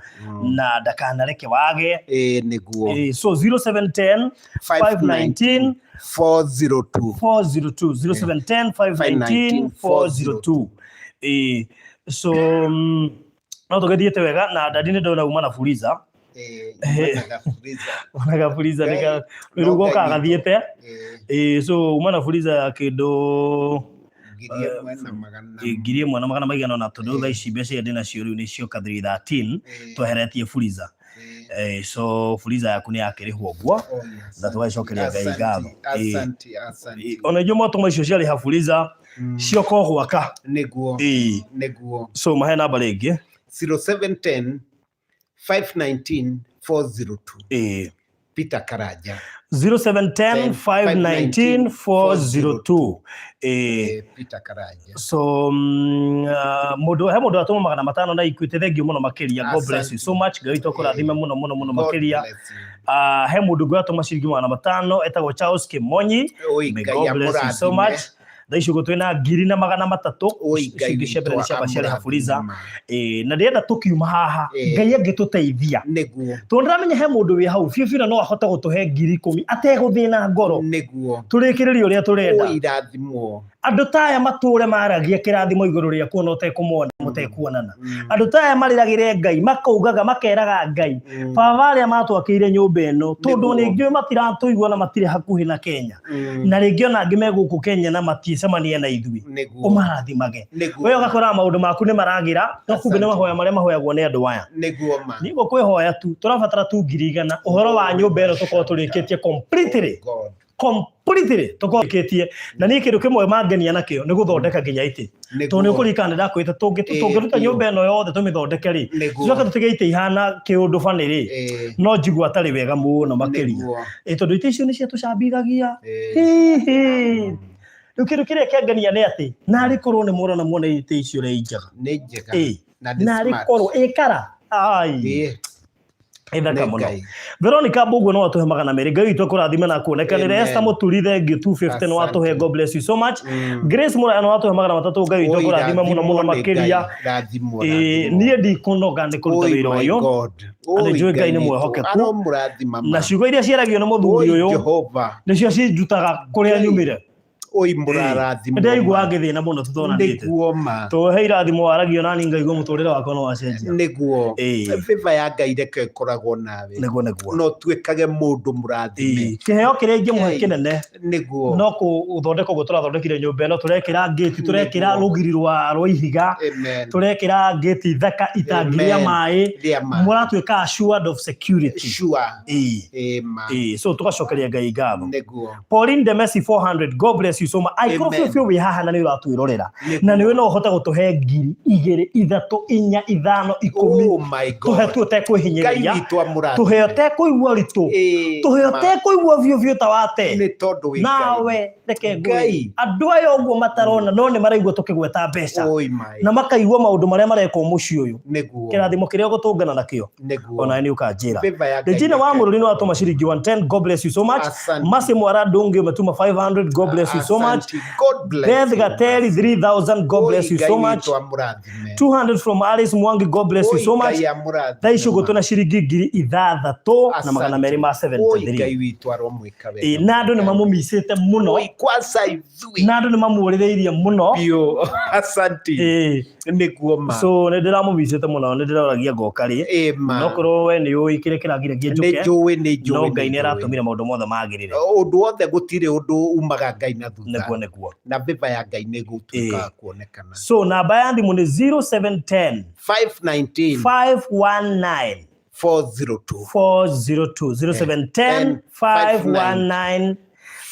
you. Na ndakanareke wage. Ĩĩ nĩguo. So 0710 519 402. 402 0710 519 402. So no tũgĩthiĩte wega na ndadi nĩ ndona uma na Fuliza. Ĩĩ, umaga Fuliza. Umaga Fuliza Ngai, nĩka no rĩu goka Ngai witũ. gathiĩte. Ĩĩ, So uma na Fuliza ya kĩndũ 1,100. 1,100 maigana ũna, tondũ thaa ici mbeca iria ndĩnacio rĩu nĩ cioka 313 tweheretie Fuliza. So Fuliza yaku nĩ yakĩrĩhwo ũguo. Oh, yes. Na tũgagĩcokeria Ngai ngatho. Asante, asante. Ona inyuĩ mwatũma icio ciarĩha Fuliza cioka o gwaka. Nĩguo. Nĩguo. So mahe namba rĩngĩ. 0710 519 402. Peter Karanja. 0710 519 402. Peter Karanja. So mũndũ he mũndũ atũma 500 na Equity, thank you mũno makĩria. God bless you so much. Ngai witũ akũrathime mũno mũno mũno God makĩria. bless you. He mũndũ ũngĩ watũma ciringi 500 etagwo Charles Kimonyi. Oi, May Ngai God bless you so amũrathime. much. Thaa ici ũguo twĩna 1,300. Oi, Icio Ngai ingĩ cia mbere witũ nĩ ciamba ciarĩha amũrathime Fuliza. ma. Na ndĩrenda tũkiuma haha Ngai angĩtũteithia, Nĩguo. tondũ ndĩramenya he mũndũ wĩ hau biũ biũ na no ahote gũtũhe 10,000 ategũthĩna ngoro, Nĩguo. tũrĩkĩrĩrie ũrĩa tũrenda. Oi, irathimwo. Andũ ta aya matũre maragia kĩrathimo igũrũ rĩaku ona ũtekũmona, mũtekuonana. Andũ ta aya marĩragĩre Ngai, makaugaga, makeraga Ngai, baba arĩa matwakĩire nyũmba ĩno, tondũ nĩ ngĩũĩ matiratũigua na matirĩ hakuhĩ na Kenya, na rĩngĩ ona angĩ me gũkũ Kenya na matiĩcemania na ithuĩ, Nĩguo. ũmarathimage. Nĩguo. We ũgakoraga maũndũ maku nĩ maragĩra, no kumbe nĩ Asante. mahoya marĩa mahoyagwo nĩ andũ aya. Nĩguo ma. Nĩguo kwĩhoya tu tũrabatara tu 100,000, ũhoro wa nyũmba ĩno tũkorwo tũrĩkĩtie completely. God. Completely tũkorwo tũrĩkĩtie. Na niĩ kĩndũ kĩmwe mangenia nakĩo nĩ gũthondeka nginya itĩ, tondũ nĩ ũkũririkana nĩ ndakwĩrĩte tũngĩruta nyũmba ĩno yothe tũmĩthondeke rĩ, tũcoke tũtige itĩ ihana kĩũndũ banĩ rĩ, no njigua atarĩ wega mũno makĩria. Tondũ itĩ icio nĩ ciatũcambithagia. Hihi rĩu kĩndũ kĩrĩa kĩangenia nĩ atĩ narĩ korwo nĩ mũrona muone itĩ icio ũrĩa i njega. Nĩ njega. Na nĩ Narĩ smart. korwo ĩkara ai ĩthaka Nĩ mũno. Ngai. Veronica Mbũguo no watũhe 200. Ngai witũ akũrathime na kuonekanĩre. Amen. Esther Mũturi, thank you, 250 no watũhe. Asante. God bless you so much. Grace Mũraya no watũhe 300. Ngai witũ Oi, akũrathime mũno mũno rathimwo nĩ makĩria. Ngai, rathimwo, rathimwo. Niĩ ndikũnoga nĩ kũruta Oi, wĩra my ũyũ. God. Na Oi, nĩnjũĩ Ngai nĩ witũ, mwĩhokeku. aromũrathima ma. Na ciugo iria ciaragio nĩ mũthuri Oi, ũyũ Jehova. nĩcio cinjutaga kũrĩa Ngai. nyumire. Oi, mũrarathimwo Ndĩraiguaga ma. ngĩthĩna mũno tũtonanĩte. Nĩguo ma. Tondũ he irathimo waragio nani ngaigua mũtũrĩre wakwa no wacenjia. Nĩguo. Ĩĩ. Favor ya Ngai reke ĩkoragwo nawe. Nĩguo nĩguo. No tuĩkage mũndũ mũrathime. Kĩheo kĩrĩa ingĩmũhe Ngai. kĩnene Nĩguo. no gũthondeka ũguo tũrathondekire nyũmba ĩno, tũrekĩra ngĩti, tũrekĩra Nĩguo. rũgiri rwa ihiga, Amen. tũrekĩra ngĩti thaka itangi rĩa Amen. maĩ, Rĩa maĩ. mũratuĩka assured of security. Sure. Ĩĩ ma. So tũgacokeria Ngai ngatho. Nĩguo. Pauline Demesi 400, God bless you so much. Angĩkorwo Amen. biũ biũ wĩ haha na nĩ ũratwĩrorera Nĩguo. na nĩwe no ũhote gũtũhe 2,000, 3, 4, 5, 10, Oh my God. tũhe tu Ngai ũtekwĩhinyĩrĩria, witũ amũrathime. tũhe ũtekũigua ũritũ, Ĩĩ, tũhe ma. ũtekũigua biũ biũ ta wate. Nĩ tondũ wĩ Ngai. Nawe reke ngwĩre, Ngai. andũ aya ũguo matarona no nĩ maraigua tũkĩgweta mbeca Oi my. na makaigua maũndũ marĩa marekwo mũciĩ ũyũ, Nĩguo. kĩrathimo kĩrĩa ũgũtũngana nakĩo Nĩguo. onawe nĩ ũkanjĩra. Favor ya Ngai Regina wa reke Mũrũri nĩ watũma ciringi 110, God bless you so much. Asante. Masi Mwara Ndũngĩ ũmetuma 500, God bless you so much. Asante. God bless Beth you. Gateri 3000, God Oi, bless you Ngai so much. witũ amũrathime. 200 from Alice Mwangi, God bless you Oi, so much. Ngai amũrathime Thaa ici ũguo ma. twĩna ciringi 6,273. Oi, Ngai witũ aromwĩka wega. Na andũ nĩ mamũmicĩte mũno. Oi, kwanza ithuĩ. Na andũ nĩ mamuũrĩrĩirie mũno. Biũ. Asante. Nĩguo ma. So nĩ ndĩramũmicĩte mũno, nĩ ndĩroragia ngoka rĩ. Ĩĩ ma. No korwo we nĩ ũĩ kĩrĩa kĩragiragia Nĩ njũke, njũĩ, nĩ njũĩ, no Ngai nĩ nĩ njũĩ. aratũmire maũndũ mothe magĩrĩre. Ũndũ wothe gũtirĩ ũndũ umaga Ngai na thutha. Nĩguo nĩguo. Na favor ya Ngai nĩ ĩgũtuĩka Ĩĩ. kuonekana. So namba ya thimũ nĩ 0710 519 519 402. 402 0710 519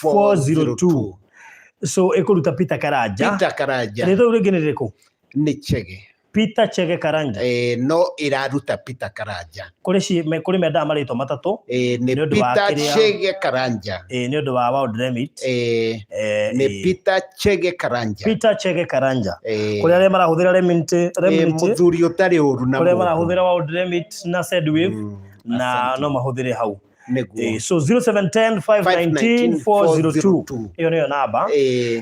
402. So ĩkũruta Peter Karanja. Peter Karanja. Rĩtwa rĩu rĩngĩ nĩ rĩrĩkũ? Nĩ Chege. Peter Chege Karanja. No ĩraruta Peter Karanja. Kũrĩ kũrĩ mendaga marĩtwa matatũ. Nĩ Nĩ ũndũ wa Peter Chege Karanja. Nĩ ũndũ wa World Remit. Nĩ Peter Chege Karanja. Peter Chege Karanja. Kũrĩ arĩa marahũthĩra Remit, Remit, Mũthuri ũtarĩ ũru na kũrĩa mũndũ. Marahũthĩra World Remit na Sendwave na Asante. no mahũthĩre hau. Nĩguo. So 0710 519 402 ĩyo nĩyo namba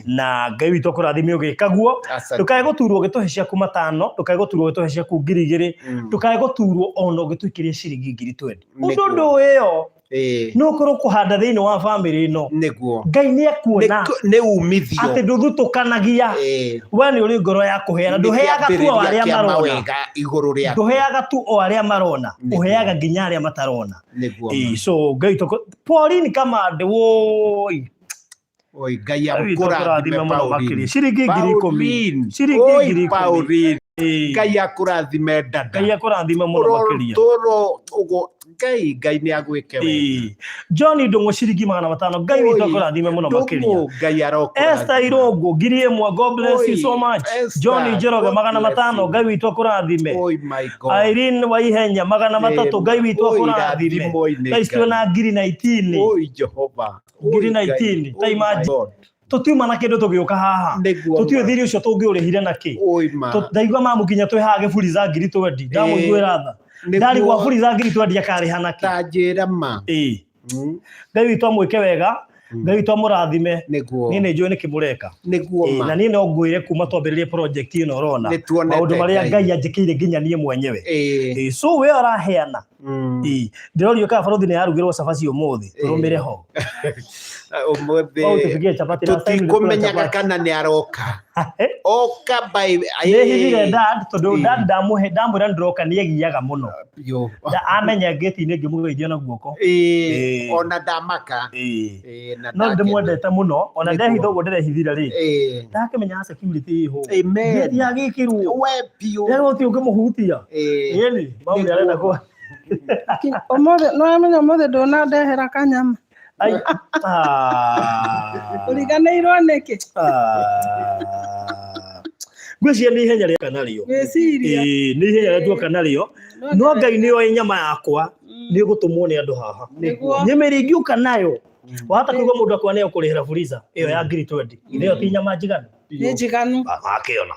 na Ngai witũ akũrathime ũgĩka guo. Asante. Ndũkae gũturwo ũgĩtũhe ciaku 5, ndũkae gũturwo ũgĩtũhe ciaku 2000, ndũkae gũturwo ona ũgĩtũikĩria ciringi 20,000. Ũndũ ndũ ĩyo no ũkorwo kũhanda thĩinĩ wa bamĩrĩ ĩno. Nĩguo. Ngai nĩ ekuona Nĩ umithio atĩ ndũthutũkanagia. We nĩ ũrĩ ngoro ya kũheana, Nĩ ndũheaga tu o kĩambĩrĩria arĩa kĩa marona. mawega igũrũ rĩaku. Ndũheaga tu o arĩa marona, Nĩguo. ũheaga nginya arĩa matarona. Nĩguo. So Ngai tũkũ Pauline Kamande, woi. Oi, Ngai Ngai witũ akũrathime akũrathime mũno Pauline. makĩria. Ciringi 10,000. Pauline. Ciringi Oi, 10,000. Pauline. Ngai akũrathime dada. Ngai akũrathime mũno makĩria. Ũrotũrwo ũguo Ngai Ngai nĩ agwĩke wega. John Ndung'u ciringi 500. Ngai witũ Oi, akũrathime mũno makĩria. Ndung'u, Ngai arokũrathima. Esther Irũngũ 1000. God bless you so Oi, much. Esther, John Njoroge God magana bless matano. you. Ngai witũ akũrathime. Oi, my God. Irene Waihenya 300. Ngai witũ Oi, akũrathime. irathimo-inĩ Thaa ici twĩna Ngai. 19,000. Oi, Jehova. Oi, Ngiri Ngai. 19. Ta Oi, my imagine. God. Tũtiuma na kĩndũ tũgĩũka haha. Nĩguo Tũtiũĩ ma. thiri ũcio tũngĩũrĩhire na kĩ. Oi, ma. Ndaigua mamũkinya twĩ haha gĩburica 20,000. Ndamũiguĩra tha. Nĩguo. Ndarigwa burica 20,000 akarĩha na kĩ. Ta njĩra ma. Ngai witũ amwĩke wega, Ngai witũ amũrathime. Nĩguo. Niĩ nĩ njũĩ nĩkĩ mũreka. Nĩguo ma. Na niĩ no ngwĩre kuma twambĩrĩrie project ĩno ũrona. Nĩ tuonete Maũndũ marĩa Ngai. Ngai anjĩkĩire nginya niĩ mwenyewe. So we ũraheana. Ndĩrorio kana barothi nĩ yarugĩrwo cabaci ũmũthĩ. Tũrũmĩre ho. Ũmũthĩ Wau tũpigie chapati last time nilikula tũtikũmenyaga chapati. kana nĩ aroka. Oka by Nĩ hithire dad tondũ dad ndamũhe ndamwĩra nĩndĩroka nĩ egiaga mũno. Yo. Amenya ngĩti-inĩ ngĩmũgeithia na guoko. Ona ndamaka. Na No ndakena. ndĩmwendete mũno ona Nĩguo. ndehitha ũguo ndĩrehithire rĩ. Ndakĩmenya security ĩho. Amen. Ngĩthi agĩkĩrwo. We biũ. Rĩu gũtirĩ ũngĩmũhutia. Ĩni, mamu nĩ arenda kũ Ũmũthĩ nĩ wamenya ũmũthĩ ndũnandehera kanyama. Ai. Ũriganĩirwo nĩkĩ? Ngwĩciria nĩ ihenya rĩa narĩo. Ngwĩciria. Nĩ ihenya rĩa tuoka narĩo. No Ngai nĩ oĩ nyama yakwa nĩ ĩgũtũmwo nĩ andũ haha. Nĩguo. Nyama ĩrĩa ingĩũka nayo wahota kũigua mũndũ akwa nĩ ekũrĩhĩra burica ĩyo ya 20,000. Ĩyo ti nyama njiganu. Nĩ njiganu. Akĩona.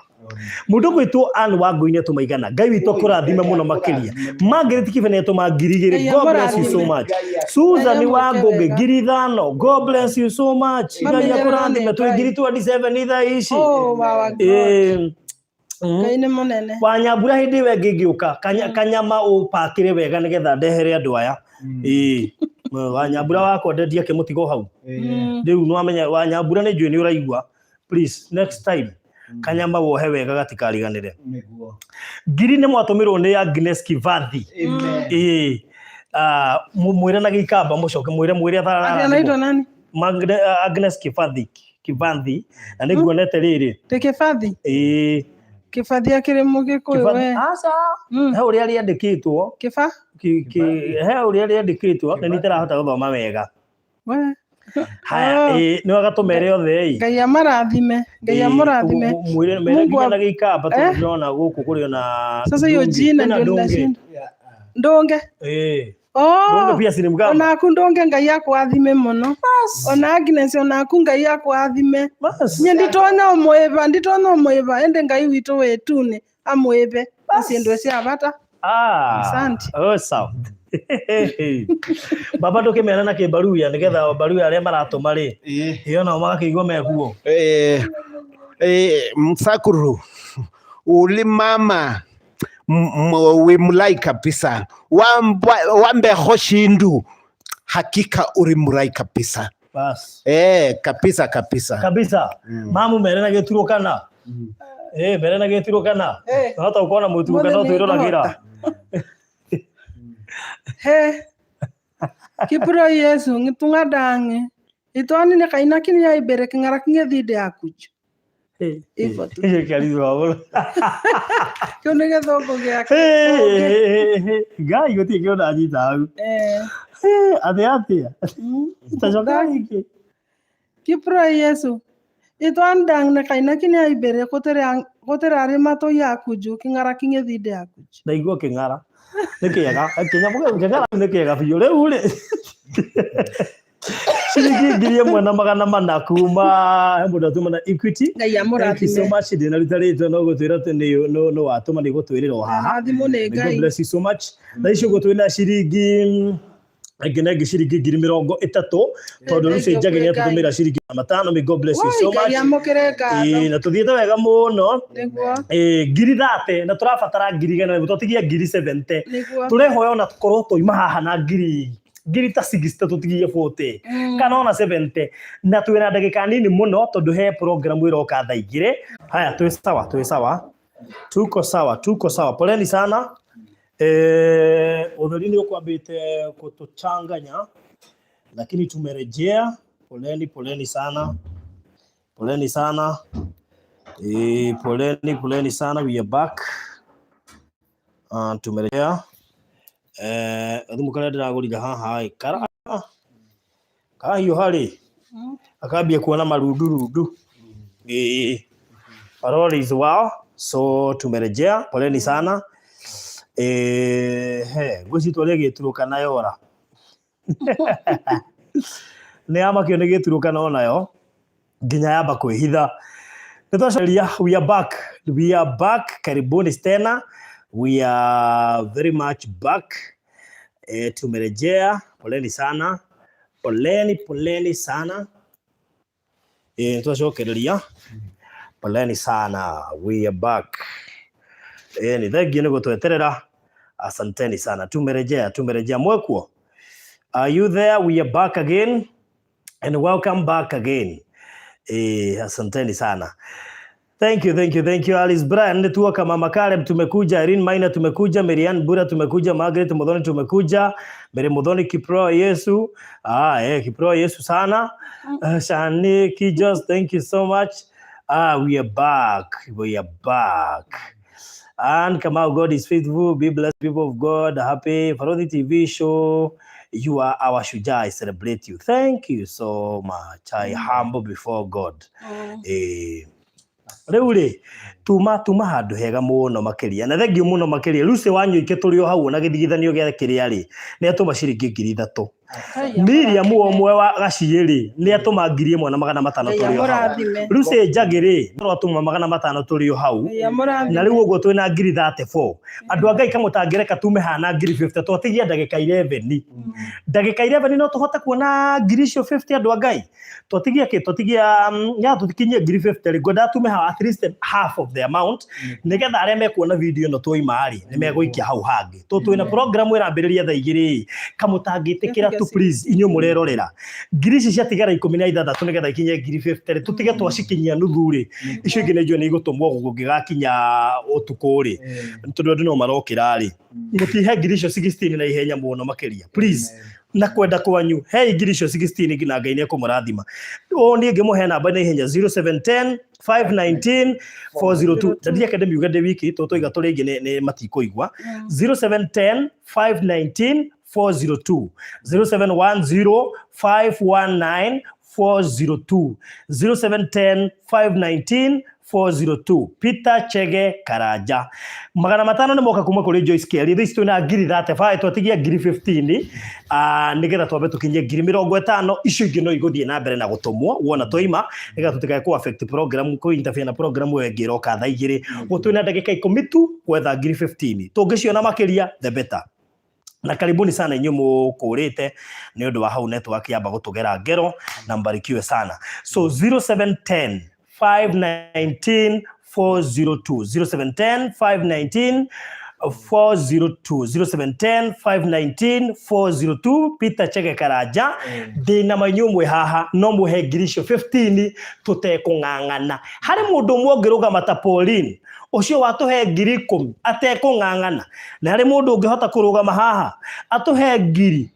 Mũndũ gwĩtwo Ann Wangũi nĩ atũma 100. Ngai witũ akũrathime mũno makĩria. Margaret Kibe nĩ atũma 2000. Ngai God bless you so amũrathime. much. Susan Ngai amwĩke Wangũngĩ wega. 5,000. God bless you so much. Ngai Mamenyererwo akũrathime nĩ twĩ Ngai. 2027 thaa ici. Oh, our God. Ngai nĩ mũnene. Wanyambura hĩndĩ ĩyo ĩngĩ ngĩũka kanyama ũpakĩre wega nĩgetha ndehere andũ aya. Wanyambura wakwa ndendia kĩmũtigo hau. Rĩu nĩwamenya Wanyambura nĩ njũĩ nĩ ũraigua. Please next time kanyama wohe wega gatikariganĩre. Nĩguo. Ngiri nĩ mwatũmĩrwo nĩ Agnes Kivathi. Amen. Mwĩre na gĩikamba mũcoke mwĩre mwĩre Ati anaitwa nani? Agnes Kivathi. Kivathi na nĩ nguonete rĩrĩ. Ti Kibathi? Kibathi akĩrĩ Mũgĩkũyũ Kibathi. we. Aca. He ũrĩa rĩandĩkĩtwo. Kiba? He ũrĩa rĩandĩkĩtwo na nĩ itarahota gũthoma wega. We. Haya, nĩ wagatũmere othe ĩ. Ngai amarathime, Ngai amũrathime. Mwĩre mere Mungu nginya na gĩikamba tondũ ndĩrona gũkũ kũrĩ ona Sasa hiyo ndũngĩ. jina Kwĩna ndio ndũngĩ. linashinda. Ndũnge. Ndũnge pia si ni mgamba. Onaku ndũnge Ngai akũrathime mũno. Ona Agnes onaku Ngai akũrathime. Bas. Nye nditonya ũmwĩva, nditonya ũmwĩva ĩndĩ Ngai witũ wĩtune amwĩve na syĩndũ cia bata. Asante. Oh, sawa. Baba ndũkĩmera na kĩmbaruya nĩgetha mbaruya arĩa maratũma rĩ ĩyo nao magakĩigua mekuo. Msakuru uli mama we mulai kabisa wambekho shindu hakika uri murai kabisa. Bas. Kabisa kabisa. Kabisa. Mamu mere na gĩturwo kana? Mere na gĩturwo kana? Wahota gũkorwo na mũturwo kana Mũthĩ nĩ ũtwĩroragĩra. He. Kipro Yesu ngitunga dange. Itwani ne kaina kini ya ibere kingara kinge dhide akuju. Hivyo tu. Kĩu nĩ gĩthũngũ gĩake. Ngai gũtirĩ kĩndũ ndanyita hau. Atĩ atĩa? Tacoka rĩngĩ. Kipro Yesu. Itwan dang ne kaina kini ya ibere Gũtirarĩ matũ yakunju kĩng'ara kĩng'ethinde yakunju. Ndaigua kĩng'ara nĩ kĩega, kĩnyamũ kĩu kĩng'ara nĩ kĩega biũ. Rĩu rĩ, ciringi 1400 kuma he mũndũ atũma na Equity. Ngai Thank you so amũrathime. much. Ndĩnaruta rĩtwa no gũtwĩra atĩ nĩ watũma, nĩ gũtwĩrĩra o haha. Arathimwo nĩ May God Ngai. bless you so much. Thaa ici ũguo twĩna ciringi ĩngĩ na ĩngĩ ciringi 30,000, tondũ Lucy Thank you Njagi kwĩ nĩ Ngai. atũtũmĩra ciringi 500. May God bless you Woi, so Ngai much. amũkĩre ngatho. Ĩĩ, na tũthiĩte wega mũno. Nĩguo. Ĩĩ, 30,000 na tũrabatara 100,000 nĩguo twatigia 70,000. Nĩguo. Tũrehoya ona tũkorwo twauma haha na ngiri ta 60, tũtigie 40 kana ona 70, na twĩna ndagĩka nini mũno tondũ he program ĩroka thaa 2. Haya, twĩ sawa, twĩ sawa, tuko sawa, tuko sawa. Poleni sana. Ũtheri nĩ ũkwambĩte kũtũchanganya, lakini tumerejea. Poleni, poleni sana, poleni sana. Poleni, poleni sana, we are back. Tumerejea. Gathimũ karĩa ndĩragũrire haha ĩ, kara kahiũha rĩ, akambia kuona marundurundu. Ĩĩ, but all is well, so tumerejea. Poleni sana. He ngwĩciria twarĩa gĩturũkana yora nĩ yamakio nĩ gĩturũkana onayo nginya yamba kwĩhitha. Nĩ twacokeria. We are back, we are back. Karibuni tena, we are very much back. Tumerejea. Poleni sana, poleni, poleni sana. Nĩ twacokereria. Poleni sana, we are back. Nĩ thengiũ nĩ gũtweterera, asanteni sana. Tumerejea, tumerejea. Mwekuo, are you there? We are back again and welcome back again. Asanteni sana. Thank you, thank you, thank you. Alice Brian, Nituoka, Mama Caleb tumekuja, Irene Maina tumekuja, Marianne Bura tumekuja, Margaret Muthoni tumekuja, Mary Muthoni Kipro Yesu. Kipro Yesu sana. Shani Kijos, thank you so much. We are back. We are back. And Kamau, God is faithful. Be blessed, people of God. Happy Farodhi TV show. You are our Shujaa. I celebrate you. Thank you so much. I humble before God. Rĩu rĩ, tuma handũ hega mũno makĩria, na thengiũ mũno makĩria. Lucy Wanyoike, tũrĩ o hau ona gĩthigithanio gĩa kĩrĩa rĩ, nĩ atũma ciringi 3,000. Miriam ũmwe wa Gaciĩ rĩ, nĩ atũma 1,500, Ngai tũrĩ o hau. amũrathime. Lucy Njagi rĩ, no atũma 500, tũrĩ o hau. Ngai amũrathime. Na rĩu ũguo twĩna 34,000. Andũ a Ngai, kamũtangĩreka tume hana 50,000, twatigia ndagĩka 11, ndagĩka 11, no tũhote kuona ngiri icio 50. Andũ a Ngai, twatigia kĩ, twatigia ya tũtikinyie 50,000 rĩ, ngwenda tume ha at least half of the amount, nĩgetha arĩa mekuona video ĩno twoima rĩ, nĩ megũikia hau hangĩ. Tũ twĩna program ĩrambĩrĩria thaa 2, kamũtangĩtĩkĩra tu, please, inyuĩ mũrerorera, ngiri ici ciatigara 16 nĩgetha ikinye 50,000 rĩ, tũtige twacikinyia nuthu rĩ, icio ingĩ nĩ njũĩ nĩ igũtũmwo gũngĩgakinya ũtukũ rĩ, tondũ andũ no marokĩra rĩ. Mũtihe ngiri icio 16 na ihenya mũno makĩria, please, na kwenda kwanyu. Hei ngiri icio 16 na Ngai nĩ ekũmũrathima. Ũũ niĩ ngĩmũhe namba na ihenya, 0710 519 402. Ndandieke ndĩmiuge ndĩ wiki, tondũ twaiga tũrĩ aingĩ nĩ matikũigua. 0710 519 402, 0710 519 402, 0710 519 402. Peter Chege Karanja, 500 nĩ moka kuma kũrĩ Joyce Kelly. Thaa ici twĩna 35,000, twatigia 15,000 nĩgetha twambe tũkinyie 50,000. Icio ingĩ no igũthiĩ na mbere na gũtũmwo wona twaima, nĩgetha tũtikae kũ affect program, kũ interfere na program ĩyo ĩngĩ ĩroka thaa 2. Ũguo twĩna ndagĩka 10 tu gwetha 15,000. Tũngĩciona makĩria, the better. Na karibuni sana inyuĩ mũkũrĩte nĩ ũndũ wa hau network yamba gũtũgera ngero, na mbarikiwe sana. So 0710 519 402, 0710 519 402, 0710 519 402. Peter Chege Karanja, ndĩna mainyu mwĩ haha, no mũhe ngiri icio 15 tũtekũng'ang'ana. Harĩ mũndũ ũmwe ũngĩrũgama ta Pauline ũcio watũhe 10,000 atekũng'ang'ana? Na harĩ mũndũ ũngĩhota kũrũgama haha atũhe 5,000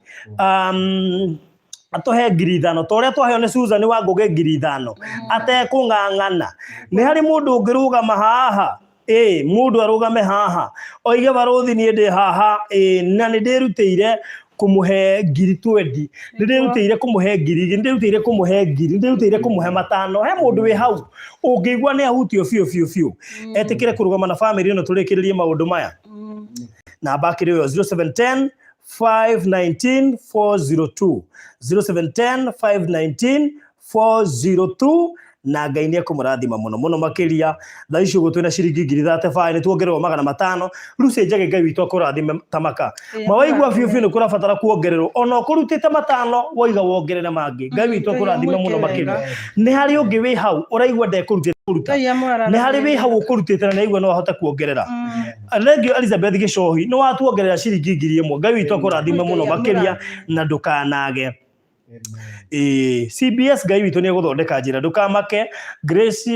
ta ũrĩa twaheo nĩ Susan wa Ngũgĩ, 5,000 atekũng'ang'ana? Nĩ harĩ mũndũ ũngĩrũgama haha? Ĩ, mũndũ arũgame haha oige, "Barũthi, niĩ ndĩ haha, ĩ, na nĩ ndĩrutĩire Kũmũhe ngiri twendi, nĩ ndĩrutĩire kũmũhe 1000, nĩ ndĩrutĩire kũmũhe ngiri, nĩ ndĩrutĩire kũmũhe matano. He mũndũ wĩ hau ũngĩigua nĩ ahutio biũ biũ biũ, etĩkĩre kũrũgama na bamĩrĩ ĩno tũrĩkĩrĩrie maũndũ maya. Namba akĩrĩ yo 0710 519 402, 0710 519 402, na Ngai nĩ ekũmũrathima mũno mũno makĩria. Thaa ici ũguo twĩna ciringi 35,000, nĩ tuongererwo 500. Rĩu cenjage, Ngai witũ akũrathime tamaka. Ma waigua biũ biũ nĩ kũrabatara kuongererwo, ona ũkũrutĩte matano woiga wongerere mangĩ, Ngai witũ akũrathime mũno makĩria. Nĩ harĩ ũngĩ wĩ hau ũraigua ndekũrutĩte kũruta? Nĩ harĩ wĩ hau ũkũrutĩte na nĩaigua no ahote kuongerera? Thengiũ Elizabeth Gĩcohi, nĩ watuongerera ciringi 1000. Ngai witũ akũrathime mũno makĩria na ndũkanage. Ĩĩ, CBS, Ngai witũ nĩ egũthondeka njĩra, ndũkamake. Grace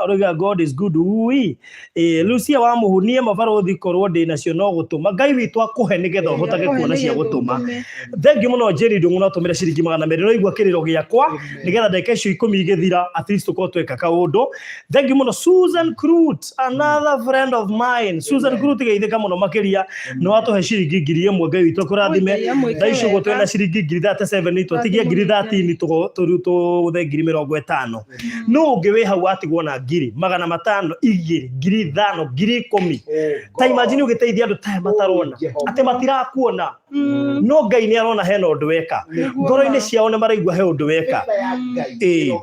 ũrauga God is good. Ui. Ĩĩ, Lucia wa Mũhunie, mabarũthi, korwo ndĩ nacio no gũtũma. Ngai witũ akũhe nĩgetha ũhotage kuona cia gũtũma. Thengiũ mũno Jane Ndung'u, no tũmĩre ciringi 200. No igua kĩrĩro gĩakwa nĩgetha ndagĩka icio 10 igĩthira at least tũkorwo tweka kaũndũ. Thengiũ mũno Susan Crut, another friend of mine. Susan Crut, geithĩka mũno makĩria, nĩ watũhe ciringi 1000. Ngai witũ akũrathime. Ngai amwĩke Thaa ici ũguo wega. twĩna ciringi 37,000, twatigia 13,000, tũgũthe 50,000. Nũ ũngĩ wĩ hau watigwo na 500,000, 2, 5,000, 10,000? Ta imagine ũgĩteithia andũ ta aya matarona, atĩ matirakuona, no Ngai nĩ arona hena ũndũ weka ngoro-inĩ ciao, nĩ maraigua he ũndũ weka. Ĩĩ.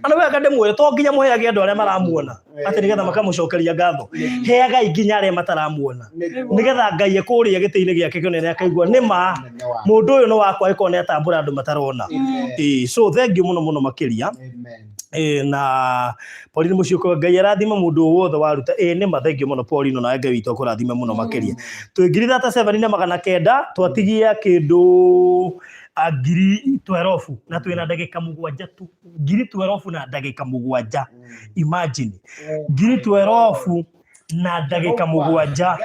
Ana wega ndĩmwĩre, to nginya mũheage andũ arĩa maramuona atĩ nĩgetha makamũcokeria ngatho. Heagai nginya arĩa mataramuona, nĩgetha Ngai ekũrĩa gĩtĩ-inĩ gĩake kĩnene akaigua nĩ ma mũndũ ũyũ nĩ wakwa, ĩkorwo nĩ atambũra andũ matarona. Ĩĩ, so thank you mũno mũno makĩria. Ĩĩ, na Pauline Mũciũko, Ngai arathime mũndũ o wothe waruta. Ĩĩ nĩ ma, thank you mũno Pauline, nawe Ngai witũ akũrathime mũno makĩria. Twĩ 37,900, twatigia kĩndũ 12,000 na twĩna ndagĩka 7 tu. 12,000 na ndagĩka 7. Imagine, 12,000 na ndagĩka 7.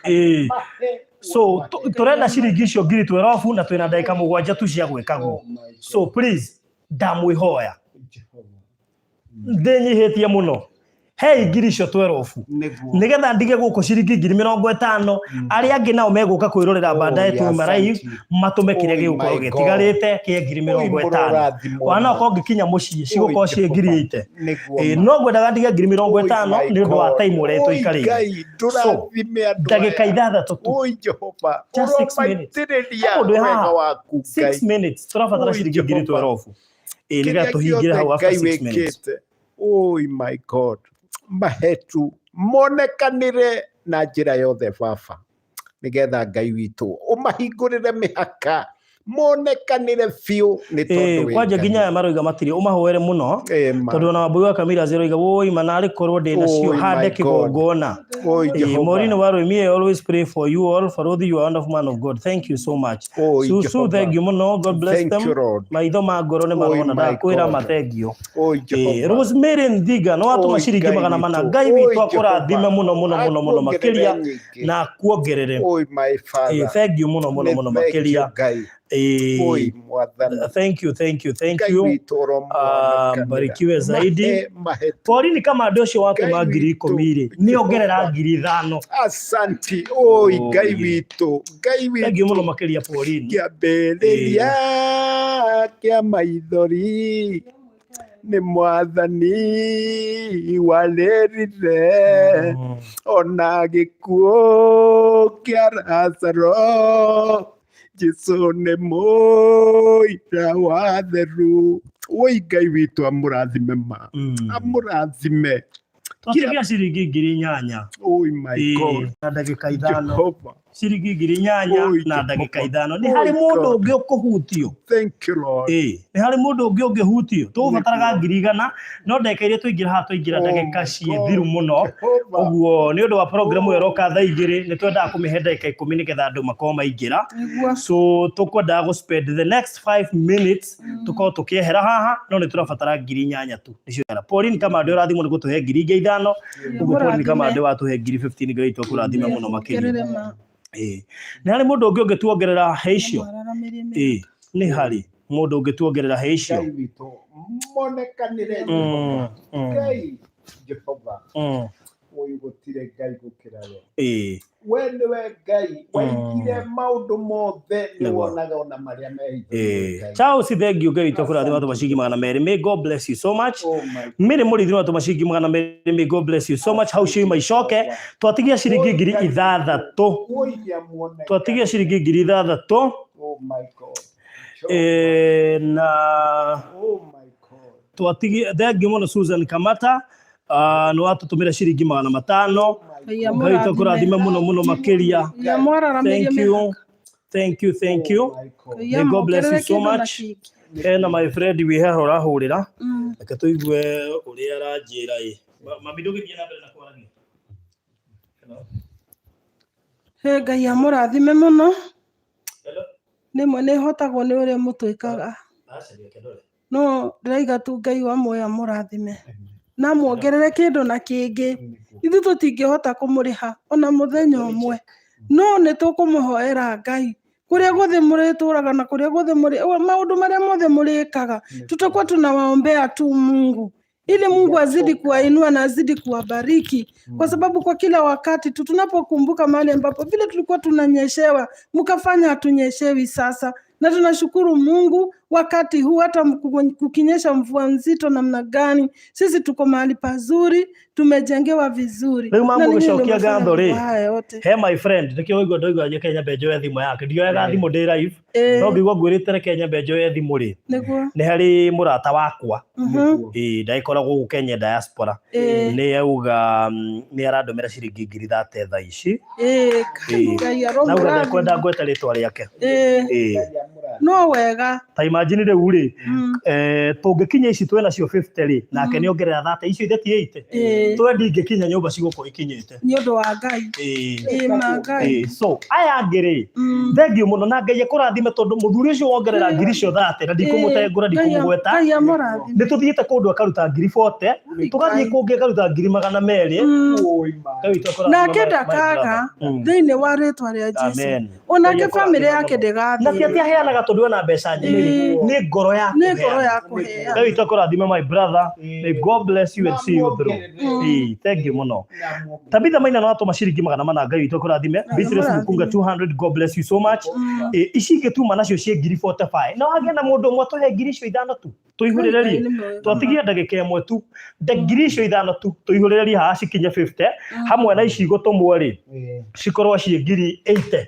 Ĩĩ, so tũrenda ciringi icio 12,000 na twĩna ndagĩka 7 tu cia gwĩka guo. So please, ndamwĩhoya ndĩnyihĩtie mũno, hei ngiri icio twerobu nĩgetha ndige gũkũ ciringi 50,000. Arĩa angĩ nao megũka kwĩrorera baadaye tuma live, matũme kĩrĩa gĩgũkorwo gĩtigarĩte kĩa 50,000. Wana okorwo ngĩkinya mũciĩ cigũkorwo ciĩ 80,000. Ĩĩ, no ngwendaga ndige 50,000 nĩ ũndũ wa time ũrĩa tũikarĩire. So ndagĩka 6 tu. Oi Jehova, Just 6 minutes. ũromaitĩrĩria He mũndũ wĩ wega haha? waku 6 Ngai. minutes, tũrabatara Oi ciringi ngiri Jehova. twerobu. Ĩĩ, nĩgetha Kĩrĩa tũhingĩre gĩothe hau after Ngai 6 minutes. wĩkĩte, oi my God, mahetu monekanĩre na njĩra yothe baba, nĩgetha Ngai witũ ũmahingũrĩre mĩhaka, monekanĩre biũ nĩ tondũ Ĩĩ, wĩ kwanja Ngai. nginya aya maroiga matirĩ, ũmahoere mũno, Ĩma. tondũ ona Wambui wa Kamira aroiga woi mana arĩ korwo ndĩ nacio Oi, hande my God. kĩgongona. Oi Ĩĩ, Jehova. Maureen Warũimi, I always pray for you all. Farothi, you are wonderful man of God, thank you so much. Oi Susu, Jehova. thank you mũno, God bless Thank them. you, Lord. Maitho ma ngoro nĩ Oi marona, my ndakwĩra God. mathengio. Oi Ĩĩ, Jehova. Rosemary Nthiga, nĩ watũma Oi ciringi Ngai 400. witũ. Ngai Oi witũ akũrathime Jehova. mũno mũno mũno mũno Akuongerere makĩria nyingĩ. na akuongerere. Oi my Ĩĩ, Father. thank you mũno mũno Nĩ mũno thank you makĩria. Ngai. Ĩĩ, Oi Mwathani. Thank you, thank you, thank Ngai you. witũ Ah, ũromonekanĩra. mbarikiwe zaidi. Mahe mahe. Pauline Kamande ũcio watũma Ngai ngiri witũ. ikũmi rĩ, nĩ ongerera Jehova. 5,000. Asanti. Oi Ngai Oi. witũ. Ngai Thank you mũno witũ. makĩria Pauline. Kĩambĩrĩria kĩa maithori nĩ Mwathani warĩrire, ona gĩkuũ kĩa Lazaro, Jesu nĩ mũira wa theru. Woi Ngai witũ amũrathime ma, amũrathime. Twatigia ciringi 8,000. Oi my Ĩĩ, God. na ndagĩka 5. Jehova. Ciringi 8,000 Oi na ndagĩka Jehova. 5. Nĩ Oi harĩ mũndũ God. ũngĩ ũkũhutio? Thank you, Lord. Ĩĩ, nĩ harĩ mũndũ ũngĩ ũngĩhutio? Tũgũbataraga Nĩguo. 100,000, no ndagĩka iria twaingĩra haha twaingĩra Oh ndagĩka my ciĩ God. thiru mũno. Jehova. Ũguo nĩ ũndũ wa program ĩyo ĩroka thaa 2, nĩ twendaga kũmĩhe ndagĩka 10 nĩgetha andũ makorwo maingĩra. So tũkwendaga gũ spend the next 5 minutes tũkorwo tũkĩehera haha, no nĩ tũrabatara 8,000 tu nĩcio. Pauline Kamande, ũrathimwo nĩ gũtũhe ngiri ingĩ 5. Ũguo Pauline Kamande watũhe ngiri 15, Ngai witũ akũrathime mũno makĩria. Ĩĩ, nĩ harĩ mũndũ ũngĩ ũngĩtuongerera he icio? Ĩĩ, nĩ harĩ mũndũ ũngĩtuongerera he icio? Ngai witũ monekanĩre Jehova. Ngai Jehova. Ũyũ gũtirĩ Ngai gũkĩra we. We nĩwe Ngai waigire maũndũ mothe, nĩ wonaga ona marĩa me hitho-inĩ, Ngai. Charles, thank you. Ngai witũ akũrathime, watũma ciringi 200. May God bless you so much. Oh my Mary Mũrĩithi watũma ciringi 200. May God bless you so much. Hau ciuma icoke twatigia ciringi 6,000. Woi nĩamuone. Twatigia ciringi 6,000. Oh my God. Na Oh my God. Twatigia, thank you mũno Susan Kamata. Nĩ watũtũmĩra ciringi 500. Ngai Ngai witũ akũrathime mũno mũno makĩria. Ngai amwararamirie. Thank you, thank you, thank you. Oh my God. Ngai May God bless you amuongerere so kĩndũ na much. kĩngĩ. Hena my friend wĩ haha ũrahũrĩra, reke tũigue ũrĩa aranjĩra. Ĩ mami, ndũgĩthiĩ na mbere na kwaragia. Hello? Hĩ, Ngai amũrathime mũno. Hello? Rĩmwe nĩ hotagwo nĩ ũrĩa mũtwĩkaga. Aca, reke ndore. No ndĩraiga tu Ngai wa muoyo amũrathime na amuongerere kĩndũ na kĩngĩ. Ithuĩ tũtingĩhota kũmũrĩha ona mũthenya ũmwe, no nĩ tũkũmũhoera Ngai kũrĩa guothe mũrĩtũraga na kũrĩa guothe mũrĩ, maũndũ marĩa mothe mũrĩkaga, tutakuwa tunawaombea tu Mungu ili Mungu azidi kuwainua na azidi kuwabariki, kwa sababu kwa kila wakati tu tunapokumbuka mahali ambapo vile tulikuwa tunanyeshewa, mkafanya hatunyeshewi sasa, na tunashukuru Mungu wakati huu, hata kukinyesha mvua nzito namna gani, sisi tuko mahali pazuri, tumejengewa vizuri. Rĩu Na mambo ninyi ndio gũcokia mmefanya ngatho rĩ. mambo haya yote. He my friend, nĩkĩo waigua ndoigua njeke nyambe njoe thimũ yake. Ndioyaga thimũ ndĩ live, no ngĩigua ngwĩrĩte reke nyambe njoe thimũ rĩ, nĩ harĩ mũrata wakwa, ĩ ndagĩkoragwo gũkũ Kenya diaspora, nĩ auga nĩ arandũmĩra ciringi 30,000 thaa ici. Ngai Nauga aromũrathima. ndekwenda ngwete rĩtwa rĩake. No wega. Ta imagine rĩu rĩ, tũngĩkinya ici twĩ nacio 50 rĩ, nake nĩ ongerera 30, icio ithe ti 80, twendi ingĩkinya nyũmba cigũkorwo ikinyĩte. Nĩ ũndũ wa Ngai. Ma Ngai. So aya angĩ rĩ, thank you mũno na Ngai akũrathime, tondũ mũthuri ũcio wongerera ngiri icio 30 na ndikũmũtengũra, ndikũmũgweta. Ngai amũrathime. Nĩ tũthiĩte kũndũ akaruta 40,000, tũgathiĩ kũngĩ akaruta 200,000. Ngai witũ akũrathime, Nake my ndakaga brother. Thĩinĩ wa rĩtwa rĩa Jesu. Amen. Onake Ngai bamĩrĩ akũrathime yake mũno. Na ti ndĩgathĩnĩka. atĩ aheanaga tondũ ena mbeca nyingĩ, nĩ ngoro ya Nĩ ngoro kũheana. ya kũheana. Ngai witũ akũrathime, my brother. May God bless you and see you through. Thank you mũno. Tabitha Maina no atũma ciringi 400, Ngai witũ akũrathime. Beatrice Mukunga 200, God bless you so much. Ici ingĩ tuma nacio ciĩ 45,000, no hagĩe na mũndũ ũmwe tũhe 5,000 tu tũihũrĩrĩrie. Ngai nĩ mwega. Twatigia ndagĩka ĩmwe tu, 5,000 tu tũihũrĩrĩrie haha cikinye 50, hamwe na ici igũtũmwo rĩ, cikorwo ciĩ 80,000.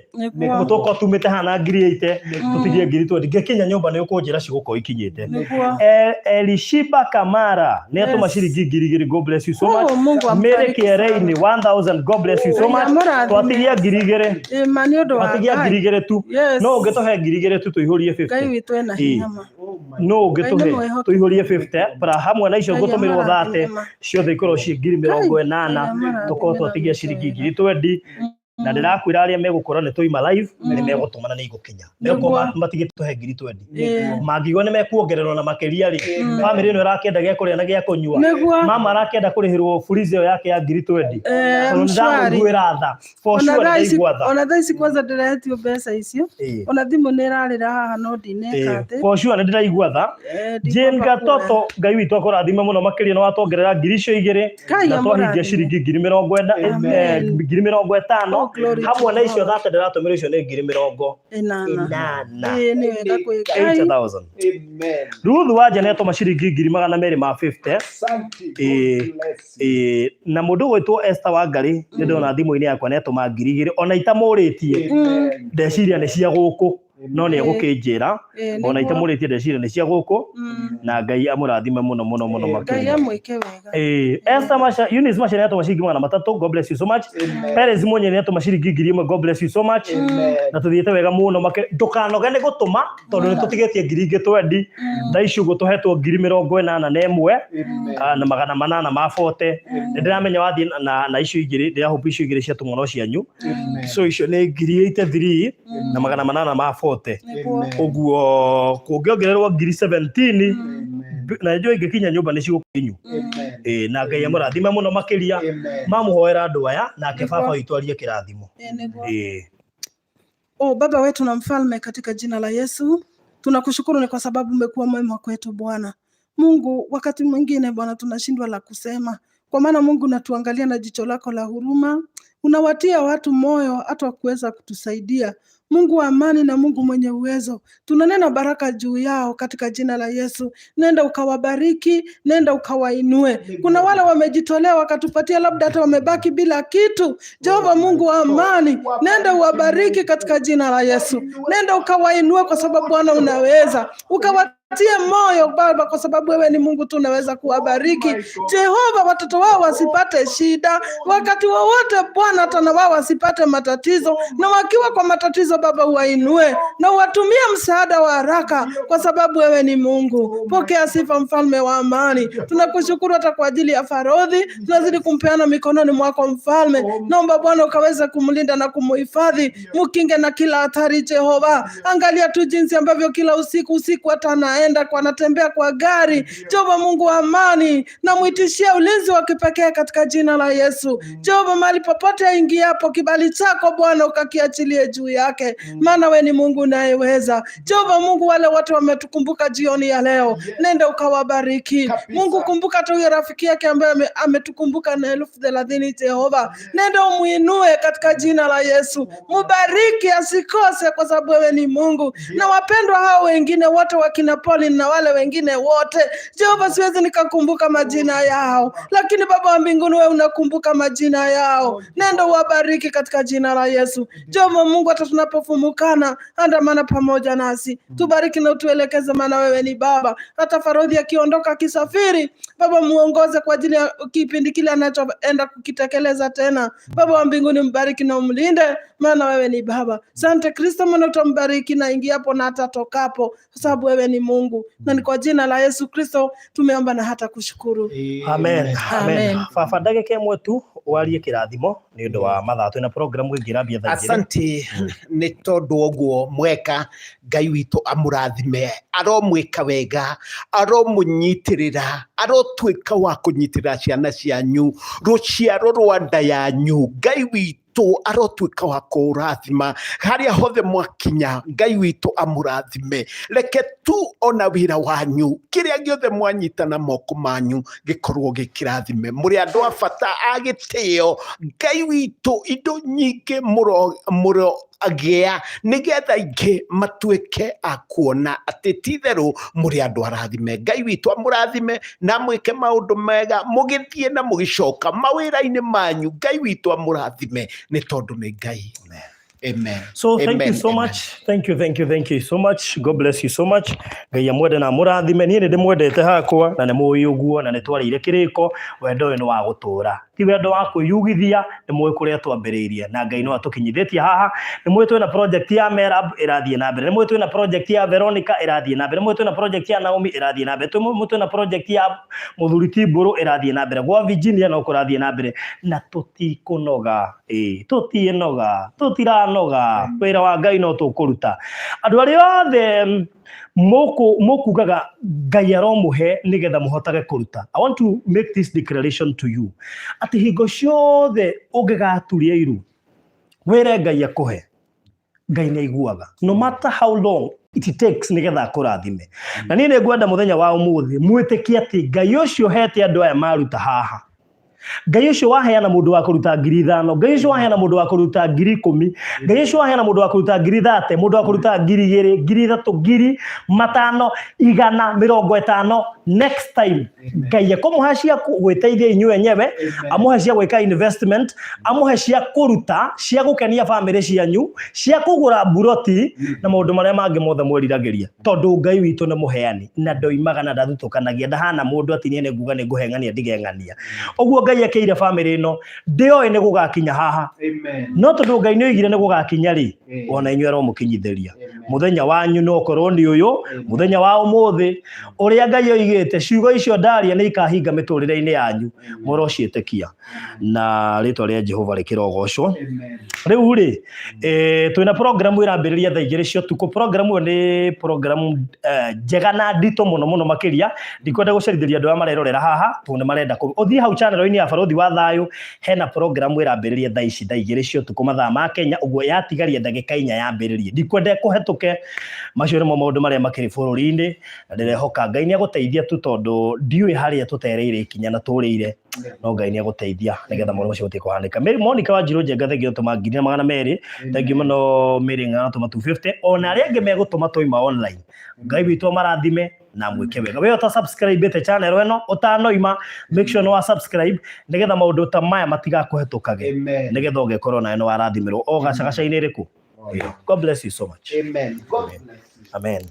Gũtũkorwo tumĩte hana 80,000, tũtigie 20,000. Ngĩkinya nyũmba nĩ ũkũnjĩra cigũkorwo ikinyĩte. Elishiba Kamara nĩ atũma ciringi 2,000, God bless you so much. Oh, Mungu Mary ambariki sana. Kĩereini 1000, God bless you so Ngai much. amũrathime. Twatigia 2,000. Ma nĩ ũndũ wa Twatigia Ngai. 2,000 tu. No ũngĩtũhe 2,000 tu tũihũrie Ngai 50. witũ ena hinya ma. No ũngĩtũhe Ngai nĩ mwĩhokeku. tũihũrie 50 bara hamwe na icio Ngai ngũtũmĩrwo amũrathime 30, ma. ciothe ikorwo ciĩ 80,000. Ngai amũrathime Tũkorwo na twatigia mwĩke ciringi wega. 20,000, na ndĩrakwĩra arĩa megũkorwo nĩ twaima live nĩ megũtũmana, nĩ igũkinya. Megũkorwo matigĩtũhe 20,000, mangĩigua nĩ mekuongererwo na makĩria rĩ, bamĩrĩ ĩno ĩrakĩenda gĩa kũrĩa na gĩa kũnyua. Mama arakĩenda kũrĩhĩrwo fuliza ĩyo yake ya 20,000, tondũ nĩ Mshwari. ndamũiguĩra tha, for Ona sure, thaa nĩ ici, ndaigua tha. ona thaa ici kwanza ndĩretio mbeca icio. Ona thimũ nĩ ĩrarĩra haha no ndineka atĩ. For sure nĩ ndĩraigua tha. Jane Ndikwamba kuoya. Gatoto, Ngai witũ akũrathime mũno makĩria, nĩ watongerera 2,000 Ngai na twahingia amũrathime. ciringi 40,000, Amen. 50,000. Oh, glory to Hamwe na icio God. 30 ndĩratũmĩra, icio nĩ ngiri mĩrongo ĩnana. ĩnana. Nĩ wega kwĩ Ngai. 80,000. Amen. Ruth Wanja nĩ atũma ciringi 250,000. Asante. God bless you. Na mũndũ ũgwĩtwo Esther Wangari nĩ ndona thimũ-inĩ yakwa nĩ atũma 2,000 ona itamũrĩtie. Amen. Ndeciria nĩ cia gũkũ, no nĩ egũkĩnjĩra. Ona itamũrĩtie, ndeciria nĩ cia gũkũ, na Ngai amũrathime mũno mũno mũno Ngai makĩria. amwĩke wega. Esther Masha, Eunice Masha nĩ atũma ciringi 300, God bless you so much. Amen. Perez Munye nĩ atũma ciringi 1,000, God bless you so much. Amen. Na tũthiĩte wega mũno make, ndũkanoge nĩ gũtũma tondũ nĩ tũtigĩtie ngiri ingĩ twendi. Thaa ici ũguo tũhetwo 81,840. Amen. Nĩ ndĩramenya wathiĩ na icio igĩrĩ, ndĩrahope icio igĩrĩ ciatũmwo no cianyu. Amen. So icio nĩ 83,840. Nĩguo. Ũguo kũngĩongererwo 17,000, Amen. na njũĩ ingĩkinya nyũmba nĩ cigũkinyu. Amen. Na Ngai amũrathime mũno makĩria. Amen. Mamũhoera andũ aya nake baba witũ arie kĩrathimo. Nĩguo. O Baba wetu na Mfalme, katika jina la Yesu tunakushukuru ni kwa sababu umekuwa mwema kwetu Bwana Mungu. Wakati mwingine Bwana tunashindwa la kusema. Kwa maana Mungu unatuangalia na jicho lako la huruma, unawatia watu moyo hata kuweza kutusaidia. Mungu wa amani na Mungu mwenye uwezo, tunanena baraka juu yao katika jina la Yesu. Nenda ukawabariki, nenda ukawainue. Kuna wale wamejitolea wakatupatia, labda hata wamebaki bila kitu. Jehova Mungu wa amani, nenda uwabariki katika jina la Yesu. Nenda ukawainue, kwa sababu Bwana unaweza ukawatie moyo Baba, kwa sababu wewe ni Mungu tu unaweza kuwabariki. Jehova, watoto wao wasipate shida wakati wowote Bwana, hata na wao wasipate matatizo, na wakiwa kwa matatizo Baba uwainue na uwatumie msaada wa haraka, kwa sababu wewe ni Mungu. Pokea sifa, mfalme wa amani. Tunakushukuru hata kwa ajili ya Farodhi, tunazidi kumpeana mikononi mwako mfalme. Naomba Bwana ukaweze kumlinda na kumuhifadhi, mkinge na kila hatari Jehova. Angalia tu jinsi ambavyo kila usiku hata anaenda kwa anatembea kwa gari. Jehova Mungu wa amani, namwitishia ulinzi wa kipekee katika jina la Yesu. Jehova, mahali popote aingiapo, kibali chako Bwana ukakiachilie juu yake, maana we ni Mungu unayeweza. Jehova Mungu, wale watu wametukumbuka jioni ya leo, nenda ukawabariki. Mungu, kumbuka hata huyo rafiki yake ambaye ametukumbuka na 30,000 Jehova, nenda umuinue katika jina la Yesu, mubariki asikose, kwa sababu wewe ni Mungu. Na wapendwa hao wengine wote wakina Pauline na wale wengine wote, Jehova, siwezi nikakumbuka majina yao, lakini Baba wa mbinguni, wewe unakumbuka majina yao. Nenda uwabariki katika jina la Yesu. Jehova Mungu, hata tunapofumukana, andamana pamoja nasi, tubariki na utuelekeze, maana wewe ni Baba. Hata Farodhi akiondoka akisafiri, Baba muongoze kwa ajili ya kipindi kile anachoenda kukitekeleza tena. Baba wa mbinguni, mbariki na umlinde, maana wewe ni Baba. Sante Kristo, maana utambariki na ingiapo na hata tokapo, kwa sababu wewe ni Mungu. Na ni kwa jina la Yesu Kristo tumeomba na hata kushukuru. Amen. Amen. Amen. Baba ndagĩka ĩmwe tu warie kĩrathimo nĩ ũndũ wa mathaa twĩna program ĩngĩ ĩrambia thaa igĩrĩ. Asante nĩ tondũ ũguo mweka Ngai witũ amũrathime, aromwĩka wega, aromũnyitĩrĩra, arotuĩka wa kũnyitĩrĩra ciana cianyu, rũciaro rwa nda yanyu. Ngai witũ arotuĩka wa kũrathima harĩa hothe mwakinya. Ngai witũ amũrathime. Reke tu ona wĩra wanyu, kĩrĩa gĩothe mwanyita na moko manyu gĩkorwo gĩkĩrathime. Mũrĩ andũ a bata a gĩtĩo. Ngai witũ indo nyingĩ mũro agĩa nĩgetha ingĩ matuĩke a kuona atĩ ti itherũ mũrĩ andũ arathime. Ngai witũ amũrathime na mwĩke maũndũ mega mũgĩthiĩ na mũgĩcoka mawĩra-inĩ manyu. Ngai witũ amũrathime nĩ tondũ nĩ Ngai. Amen. So thank Amen. you so Amen. much. Thank you, thank you, thank you so much. God bless you so much. Ngai amwende na amũrathime. Niĩ nĩ ndĩmwendete hakwa na nĩ mũĩ ũguo na nĩ twarĩire kĩrĩko. Wendo ũyũ nĩ wa gũtũra, ti wendo wa kwĩyugithia. Nĩ mũĩ kũrĩa twambĩrĩirie na Ngai no atũkinyithĩtie haha. Nĩ mũĩ twĩna project ya Merab ĩrathiĩ na mbere, nĩ mũĩ twĩna project ya Veronica ĩrathiĩ na mbere, nĩ mũĩ twĩna project ya Naomi ĩrathiĩ na mbere, nĩ mũĩ twĩna project ya mũthuri Timbũrũ ĩrathiĩ na mbere, gwa Virginia no kũrathiĩ na mbere, na tũtikũnoga. Ĩĩ, tũtiĩnoga, tũtiranoga, wĩra wa Ngai no tũkũruta. Andũ arĩa othe mũkugaga Ngai aromũhe nĩgetha mũhotage kũruta, I want to make this declaration to you atĩ hingo ciothe ũngĩgaturia iru wĩre Ngai akũhe, Ngai nĩ aiguaga, no matter how long it takes nĩgetha akũrathime. Na niĩ nĩ ngwenda mũthenya wa ũmũthĩ mwĩtĩkie atĩ Ngai ũcio hete andũ aya maruta haha, Ngai ũcio waheana mũndũ wa kũruta 5,000, Ngai ũcio waheana mũndũ wa kũruta 10,000, Ngai ũcio waheana mũndũ wa kũruta 30,000, mũndũ wa kũruta 2,000, 3,000, 5,000, 150, next time Ngai ekũmũhe cia gwĩteithia inyuĩ enyewe, amũhe cia gwĩka investment, amũhe cia kũruta, cia gũkenia bamĩrĩ cianyu, cia kũgũra mburoti na maũndũ marĩa mangĩ mothe mwĩriragĩria, tondũ Ngai witũ nĩ mũheani na ndoimaga na ndathutũkanagia, ndahana mũndũ atĩ niĩ nĩ nguga nĩ ngũheng'ania ndigeng'ania. Ũguo Ngai ekĩire bamĩrĩ ĩno ndĩoĩ nĩ gũgakinya haha, no tondũ Ngai nĩ oigire nĩ gũgakinya rĩ, ona inyuĩ aromũkinyithĩria. Mũthenya wanyu no ũkorwo nĩ ũyũ, mũthenya wa ũmũthĩ, ũrĩa Ngai oigĩte, ciugo icio ndaria nĩ ikahinga mĩtũrĩre-inĩ yanyu, mũrociĩtĩkia, na rĩtwa rĩa Jehova rĩkĩrogocwo. Rĩu rĩ, twĩna program ĩrambĩrĩria thaa 2 cia ũtukũ. Program ĩyo nĩ program njega na nditũ mũno mũno makĩria. Ndikwenda gũcerithĩria andũ arĩa marerorera haha tondũ nĩ marenda ũthiĩ hau channel-inĩ. ya Barothi wa Thayũ hena program ĩrambĩrĩria thaa ici thaa 2 cia ũtukũ mathaa ma Kenya, ũguo yatigaria ndagĩka 4 yambĩrĩrie. Ndikwenda kũhetũke. Macio nĩmo maũndũ marĩa makĩrĩ bũrũri-inĩ, na ndĩrehoka Ngai nĩ agũteithia tu tondũ ndiũĩ harĩa tũtereire ikinya na tũrĩire, no Ngai nĩ agũteithia nĩgetha maũndũ macio gũtige kũhanĩka. Mary Monica Wanjirũ Njenga thengiũ tũma 1200, thengiũ mũno Mary Ng'ang'a tũma 250, ona arĩa angĩ megũtũma twaima online. Ngai witũ amarathime na mwĩke wega. We ũta subscribe ĩte channel ĩno ũtanoima, make sure nĩ wa subscribe nĩgetha maũndũ ta maya matigakũhetũkage, nĩgetha ũgekorwo nawe nĩ warathimĩrwo o gacagaca-inĩ ĩrĩkũ. God bless you so much. Amen. God bless you. Amen.